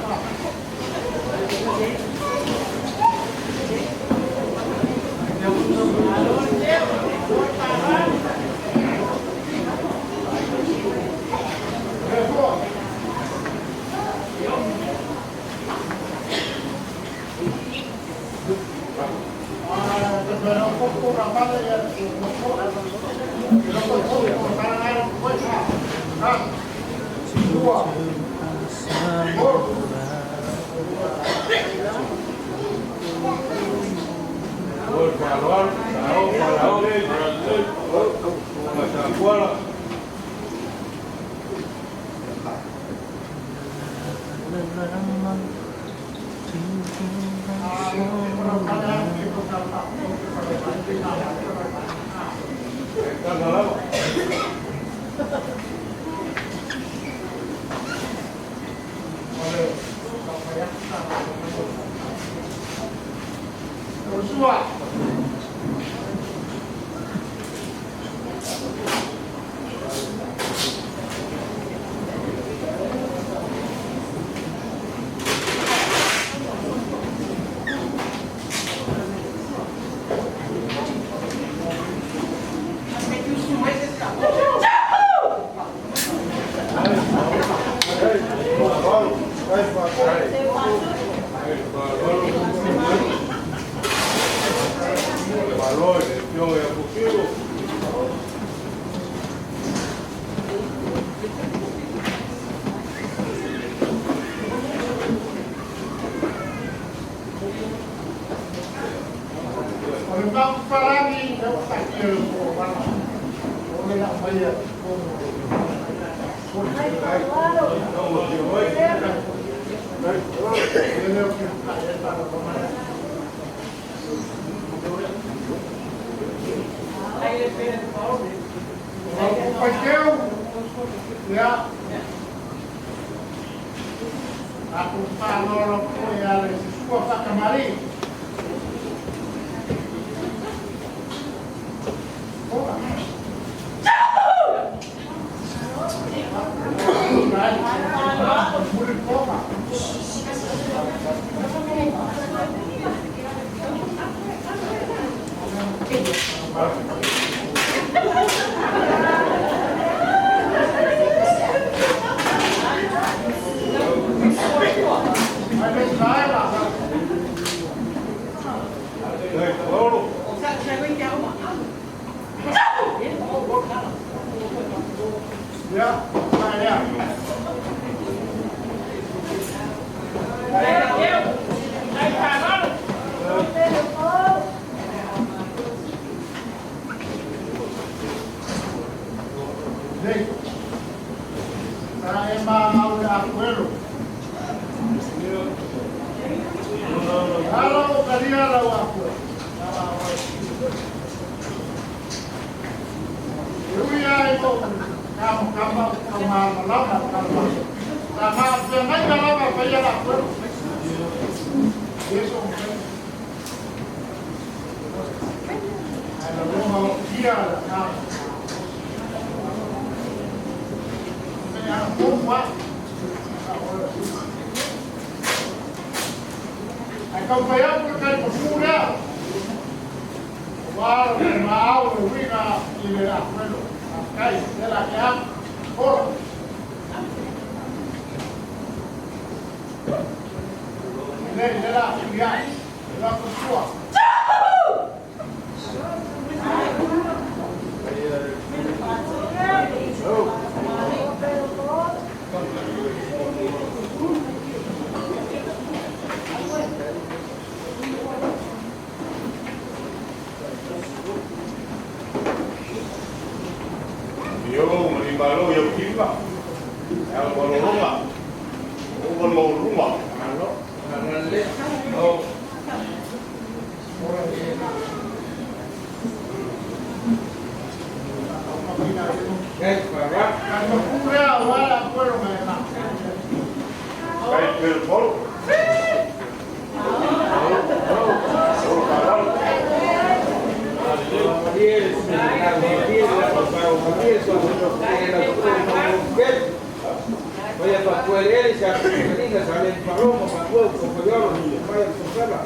Oia fatuelele sa kalina sa le paloma fatua ko koyolo ni mai ko sala.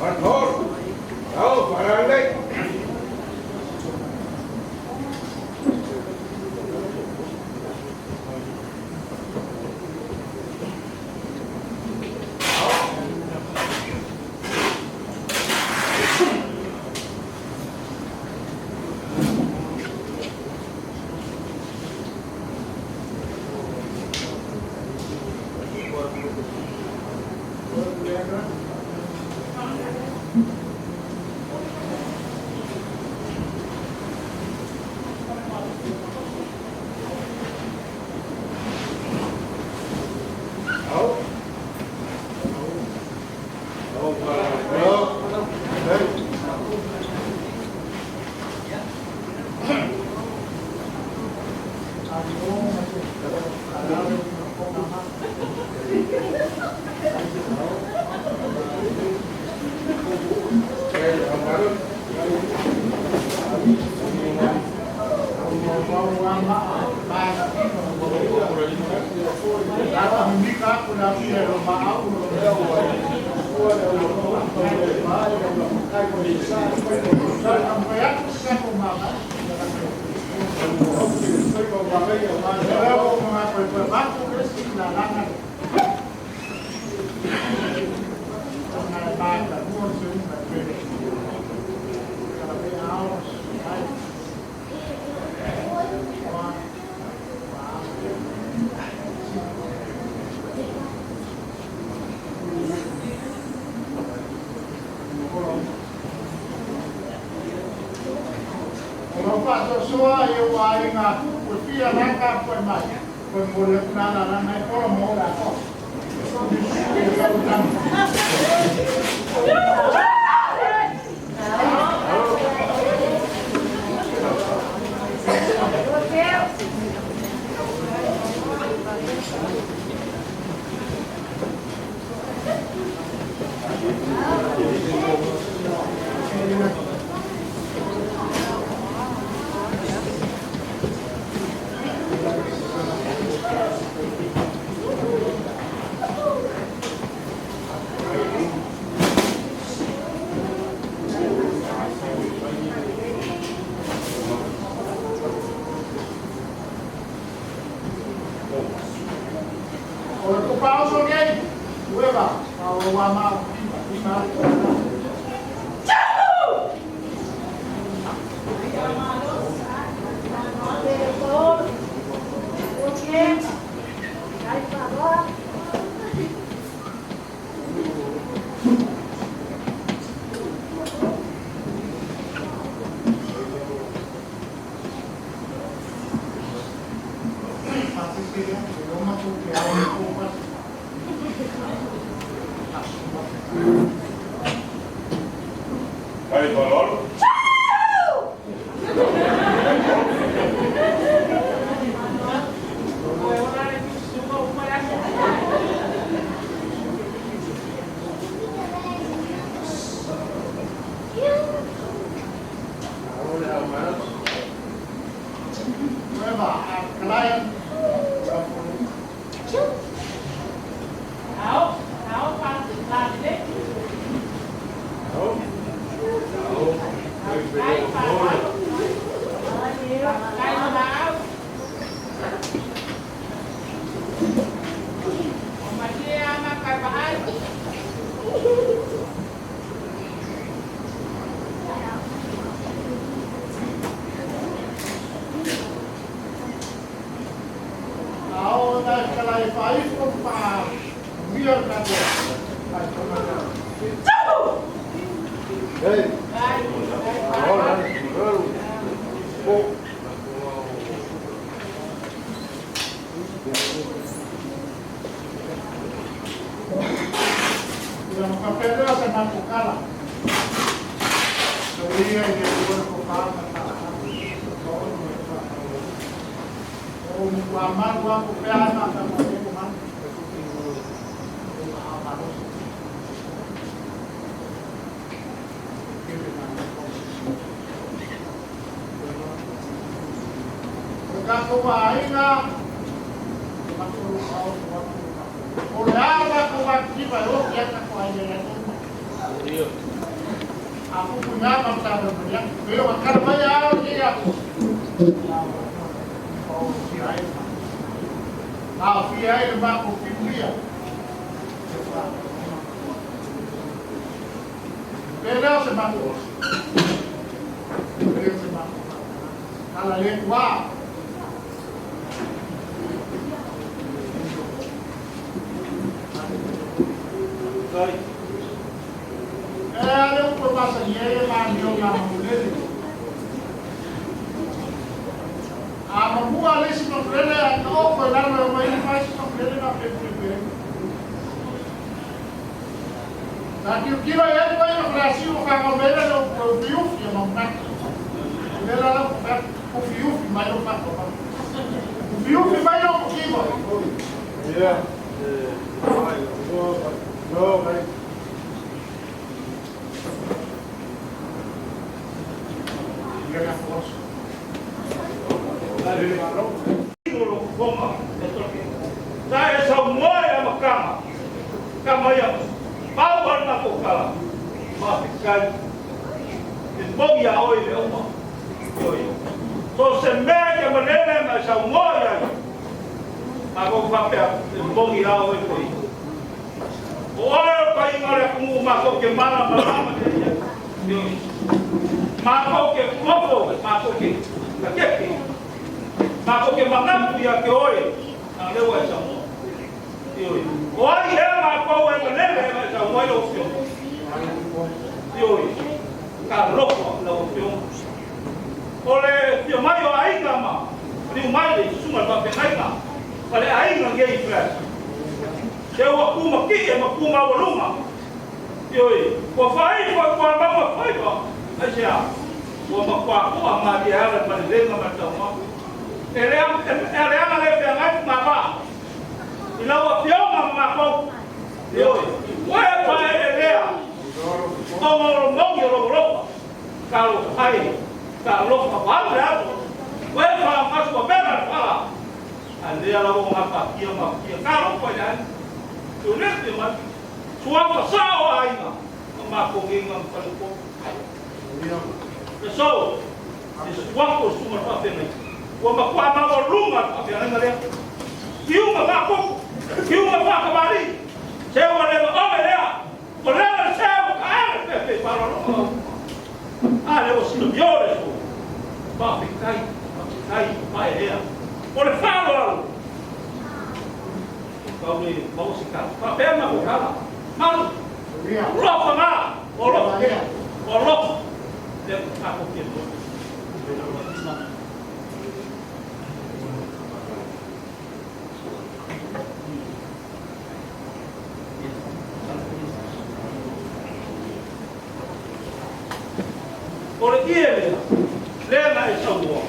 Al Ao farale. Soa e o ai ngā kupu fia raka koe mai. Koe mo le nana nana e polo mo la ko. Faaoto atu le matou. O le a matou matitiva e oti ai tatou aiga i aso uma. A pupu i ina ma Matagaluega, pei ona tala mai a ao lenei aso, faootia ai le matou. Aofia ai le matou fimulia. Pe lea o se matou oso. Pe lea o se matou Ala le tua. E ale upu e masani ai e mamio nā mamulele. A mamua le isi mamulele a ka oko e lalo e mai fai si mamulele na pe pe pe. Sa tilotilo i ai le paia o Faleasiu o fanau mai le ufiufi e mamunaki. O le la lau ufiufi mai lou faatoaga. Ufiufi mai lou mokiva. Ia, no, mai. Ia na força. Sa e saumoa e makama. Kama ia. Pau ana ko kala. Ma fikai. E mongi a oi le uma. Oi. So se mea ke manele ma saumoa ia. Ma ko papea e mongi a oi koi. O oe o ka inga le kumu ma ko ke mana ma ma te ia. Oi. Ma ko ke kofo, ma ko ke kakeke. Ma ko ke mangapu ia ke oe. Na lewa e saumoa. Oi. O ai he ma ko e manele ma saumoa i lo fio. Oi. Ka loko lo fio. O le fio mai o aiga ma. Ni mai le sunga pa pe aiga. Pa le aiga nge i flash. Te ua kuma ki e ma kuma wa lunga. Oi. Ko fai ko ko ma ma fai ko. Ai se a. Ua ma kwa ko a ma di ala ma le lenga ma tau ma. E le e le anga le pe ngai ma ba. I lau a fioga ma ko. Oi. Ua e pa e lea. O ngoro mongi o lo lo. Ka lo ai. Ka lo ka ba le ato. Ua e pa ma su bera pala. A lea la o ma pa kia ma kia. Ka lo pa ya. Tu le te ma. Sua pa sa o aiga. Ma ko nginga ma ko. So, e suako sunga pa fe mai. Ua ma kwa ma o lunga pa fe ngai lea. Kiunga pa ko. Kiunga pa ka mari. Se o le o me lea. O le le se o ka ale pe pe pa lo lo. A le o sino viole so. Pa fe kai, pa fe kai, pa e lea. O le fa lo alo. Ka o le mau se ka. Pa pe ma ko kala. Malu. Lofa nga. O lofa. O lofa. Le ka ko ke lo. O le ie lea, lea na e sauoa.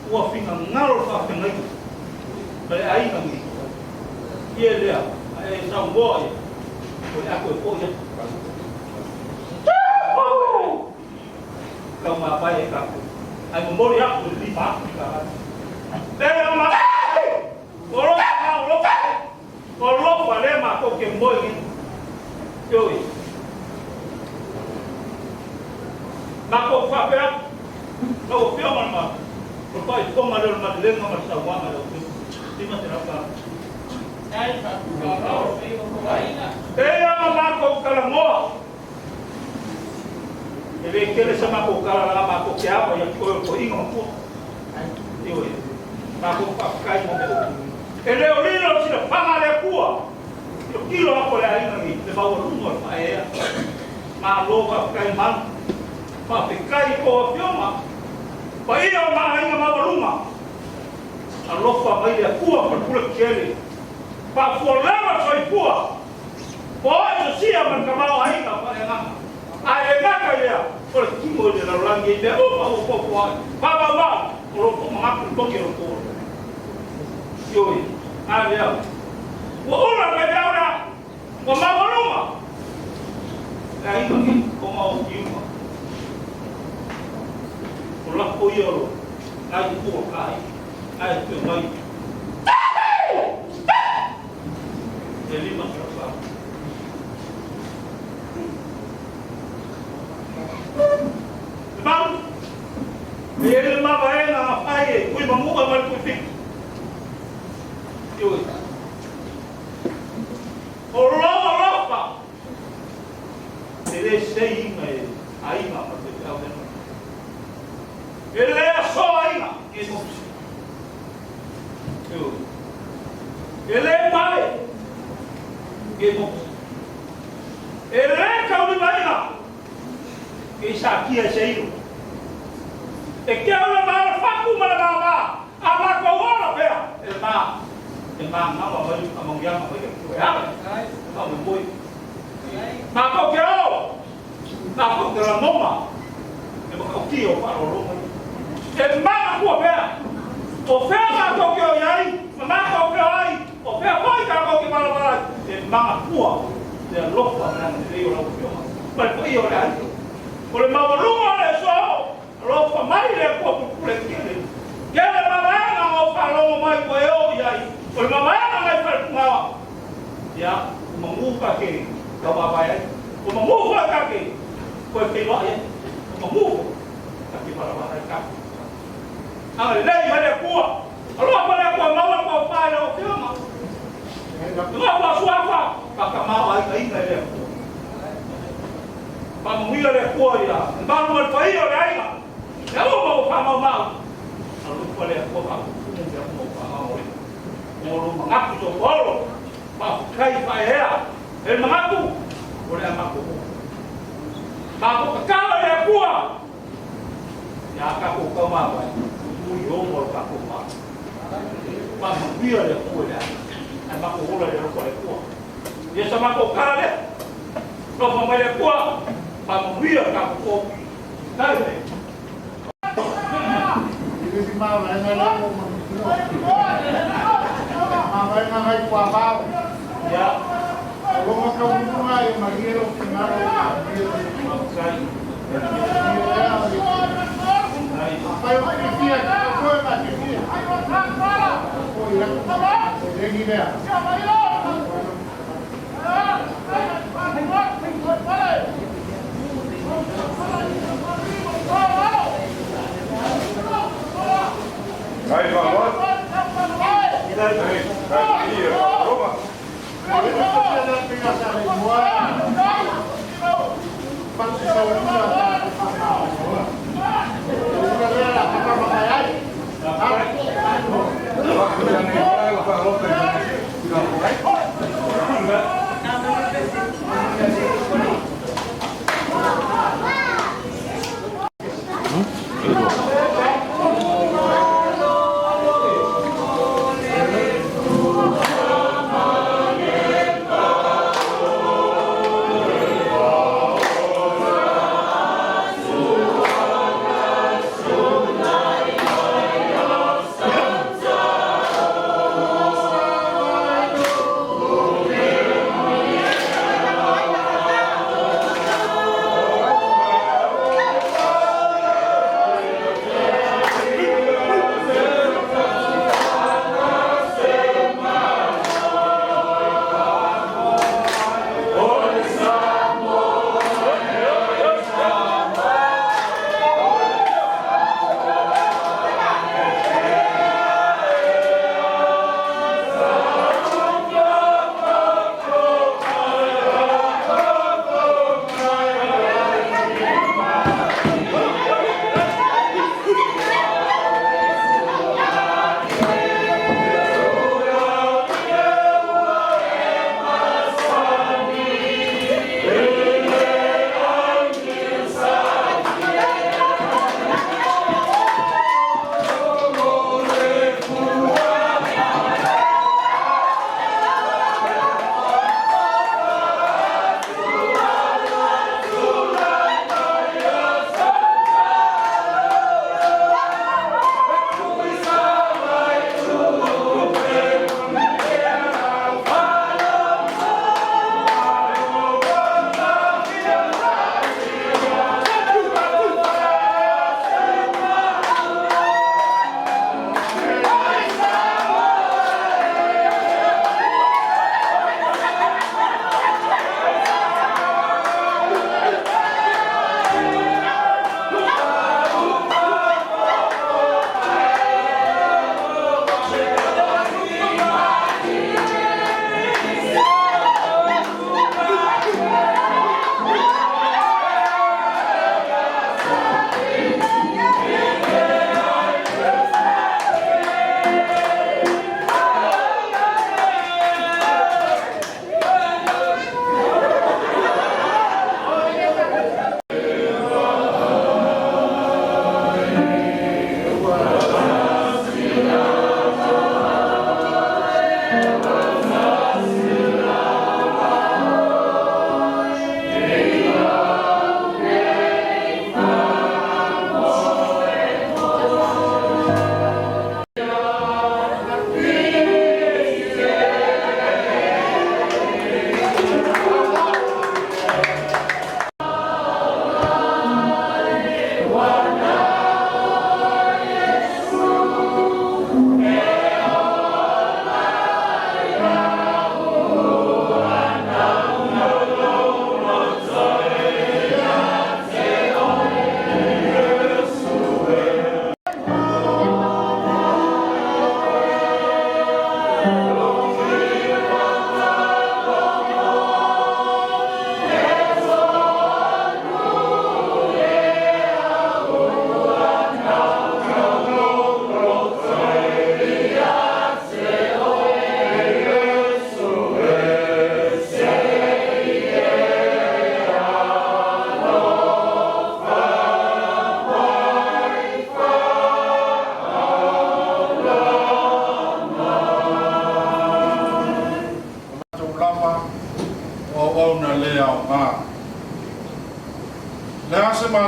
Ua finga ngalo le faafegai. Ma le aiga nei. Ie lea, e sauoa ia. O le ako e po ia. Kau mapai e kako. Ai momori aku le lima aku i ka hana. Lea ma. O lo ma o lo. O lo pa le ma ko ke moi ni. Yoi. Ma ko fa pe Na o fio ma ma. O pa i konga le ma le ma sa wa ma le. Ti ma te rapa. E ia ma ko kala moa. E le kele sa ma ko kala la ma ko ke apa ia ko ko inga ko. Yoi. Ma ko pa kai mo me. E le o lilo si le panga le kua. Yo kilo ako le ainga ni le mau lunga pa e. Ma lo ka kai man. Pa pe kai ko fioga. Pa ia ma ainga ma lunga. Alofa mai le kua pa pula kele. Pa fuoleva soi pua. Po ai sia man ka mau ainga pa e nganga. A e ngaka ia. O le kimo le la langi i mea o pa o po po ai. Pa pa ma. O lo po mga ku toki ro ko. Yoi. A lea. Ua ula mai mea ora. Ua maualuga. Le aiga nei, o ma o kiuga. O lako ia o lo. Ai kua ka ai. Ai te mai. E 504. Mau, e ele mavaega a fai e kui mamuka ma le kui fiki. Ioe. O loa lofa. E le sei inga e aiga ma te au lena. E le aso aiga e mo. Ioe. E le pale e mo. E le kaulima e sa kia se iro. E ke au le maa faku ma le maa a ma ko ola pea. E maa ngawa mai a mangianga mai ke kue ale. Au me moi. Ma ko ke o. Ma ko ke la moma. E ma ko ki o pa ro ro. E maa kua pea. O fea ma ko ke o iai. Ma ma ko ke o ai. O fea foi ka ko ke mala mala. E maa kua. Te alofa me ana te o lau fioga. Ma le paia o le ai. O le maualuga o le so, alofa mai le Atua pupule kele. Kele mamaega o faalogo mai ua e oo i ai. O le mamaega mai falepugaoa. Ia, ua magu ka ke tau vaavae ai. Ua magu foi ka ke koe feiloai ai. Ua magu foi ka ke valavala ai ka. Agalelei mai le Atua. Alofa le Atua maua le tofa i lau Afioga. Luga ua suafa, faatamaoaigaina e le Atua. Faamanuia le Atua ia malu ma le paia o le aiga. Mea uma ua faamaumau. Alofa le Atua faapupumu mea uma ua faamaumau. Mo lou manatu sopoaolo, faafetai faaeaea. E le manatu, o le a matou oo. Matou tatalo i le Atua, ia tatou taumavae, ui omo lo tatou va. Faamanuia le Atua i le aiga. Ae matou ola i le alofa o le Atua. Ia sa matou tala lea. Alofa mai le Atua, faamanuia le tatou oo. Tali mai. I le isi mavaega lea ua manutino. Mavaega ngai puavao. Ia. O loga taunuuga e malie lou finagalo e malie Faafetai. Malie lea o le Afai o fiafia, e toe ma fiafia. Foi atu seleni lea. Nai faaaloalo. Nai nai ia Roma.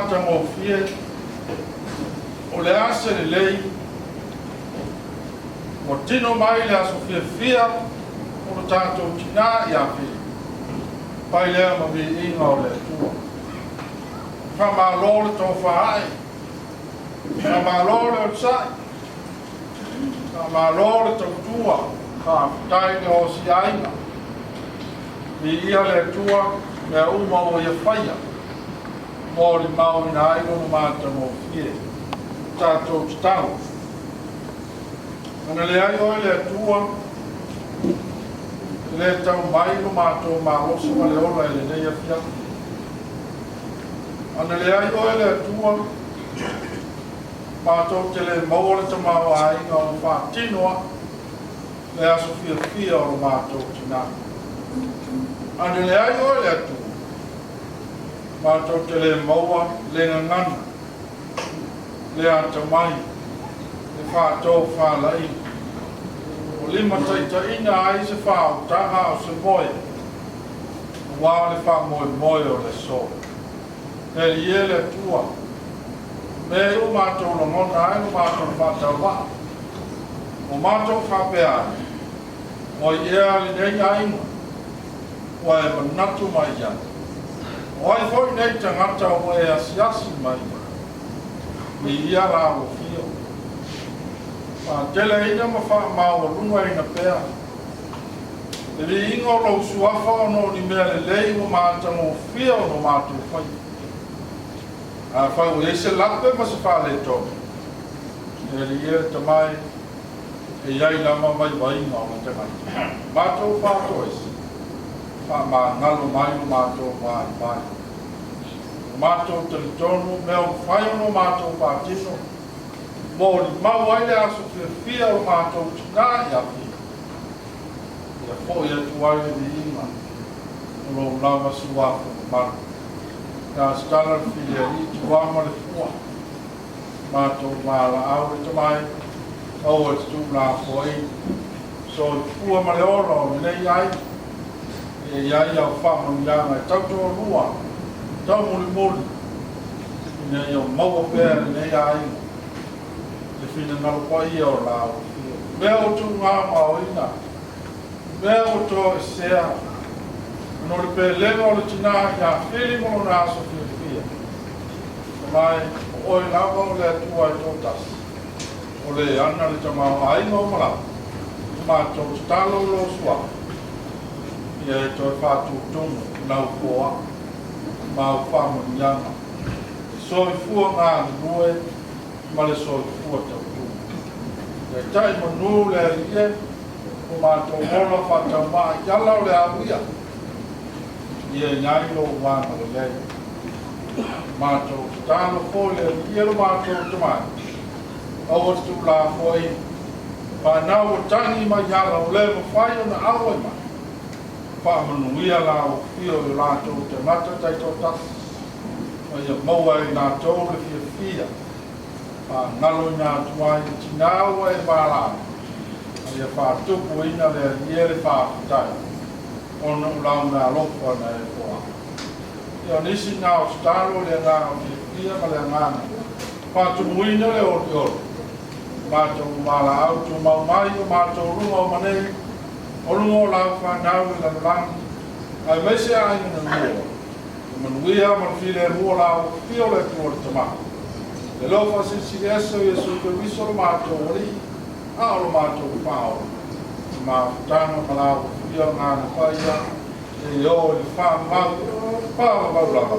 matagofie, o le a se lelei ua tino mai le aso fiafia o lo tatou tinā ia Fili, fai lea ma viiga o le Atua. Faamalo le tofa ae, faamalo le onosai, faamalo le tautua, faafetai le osiaiga. Viia le Atua mea uma ua ia faia, molimauina ai lona matagofie. Tatou tatalo. Ana leai oe le Atua, e le tau mai lo matou malosi ma le ola i lenei afiafi. Ana leai oe le Atua, matou te le maua le tamaoaiga ua faatino ai le aso fiafia o lo matou tinā. Ana leai oe le Atua, matou te le maua le gagana, le atamai, le faatofalaiga, o limataitaiina ai se faautaga a o se moe, aua le faamoemoe o le aso. Le Alii e le Atua, mea i ua matou lagona ai lo matou faatauvaa, ua matou faapea ai, O ai ea lenei aiga ua e manatu mai i ai? O ai foi nei tagata ua e asiasi mai ai? Viia la ua fio. Faateleina ma faamaualugaina pea le viiga o lou suafa ona o ni mea lelei ua matagofie ona matou faia. Afai ua i ai se lape ma se faaletonu, e Alii e le Tama e, e i ai lava vaivaiga o le tagata. Matou faatoese, faamagalo mai lo matou vaivai. Ua matou talitonu mea ua mafai ona o matou faatino, molimau ai le aso fiafia o lo matou tinā ia Fili. Ia foi atu ai le viiga o lou lava suafa mamalu. Resitala le filialii tua ma le fua. Matou valaau le tamai, aua te tuulafoaiina. Soifua ma le ola o lenei aiga, e i ai au faamanuiaga e tautoalua, taumulimuli, ina ia maua pea e lenei aiga le finagalo paia o la outou. Mea ua tuugaogaoina, mea ua toesea, ona o le pelega o le tinā ia Fili ma lona aso fiafia. Mai, o oe lava o le Atua e toatasi, o le ana le tamaoaiga o malama, o matou tatalo i lou suafa, ia e toe faatutumu lau foaa ma au faamanuiaga, le soifua galulue ma le soifua tautua. Taitai manu le Alii e, o matou ola faataumaa i ala o le auia, ia i ai lou agalelei. Matou tatalo foi le Alii e lo matou tamai, aua te tuulafoaiina, fanau ua tagi mai ala o le mafai ona auai mai, faamanuia la ua fio i o latou tagata taitoatasi, ma ia maua e i latou le fiafia, faagaloina atu ai le tinā ua e valaau, ma ia faatupuina le Alii e le faafetai, ona o lau meaalofa na e foai. Ia o nisi na o tatalo i le agaga fiafia ma le agaga faatumuina le olioli, matou valaau tumau mai o matou luga o manei, o luga o lau fanau i lalolagi, aemaise aiga na lua, le manuia ma le filemu o lau afio le Atua le Tama. Le alofa silisili ese o Iesu Keriso lo matou Alii, a o lo matou Faaola, le mafutaga ma lau afio agaga paia, e o i le faamau, faavavau lava.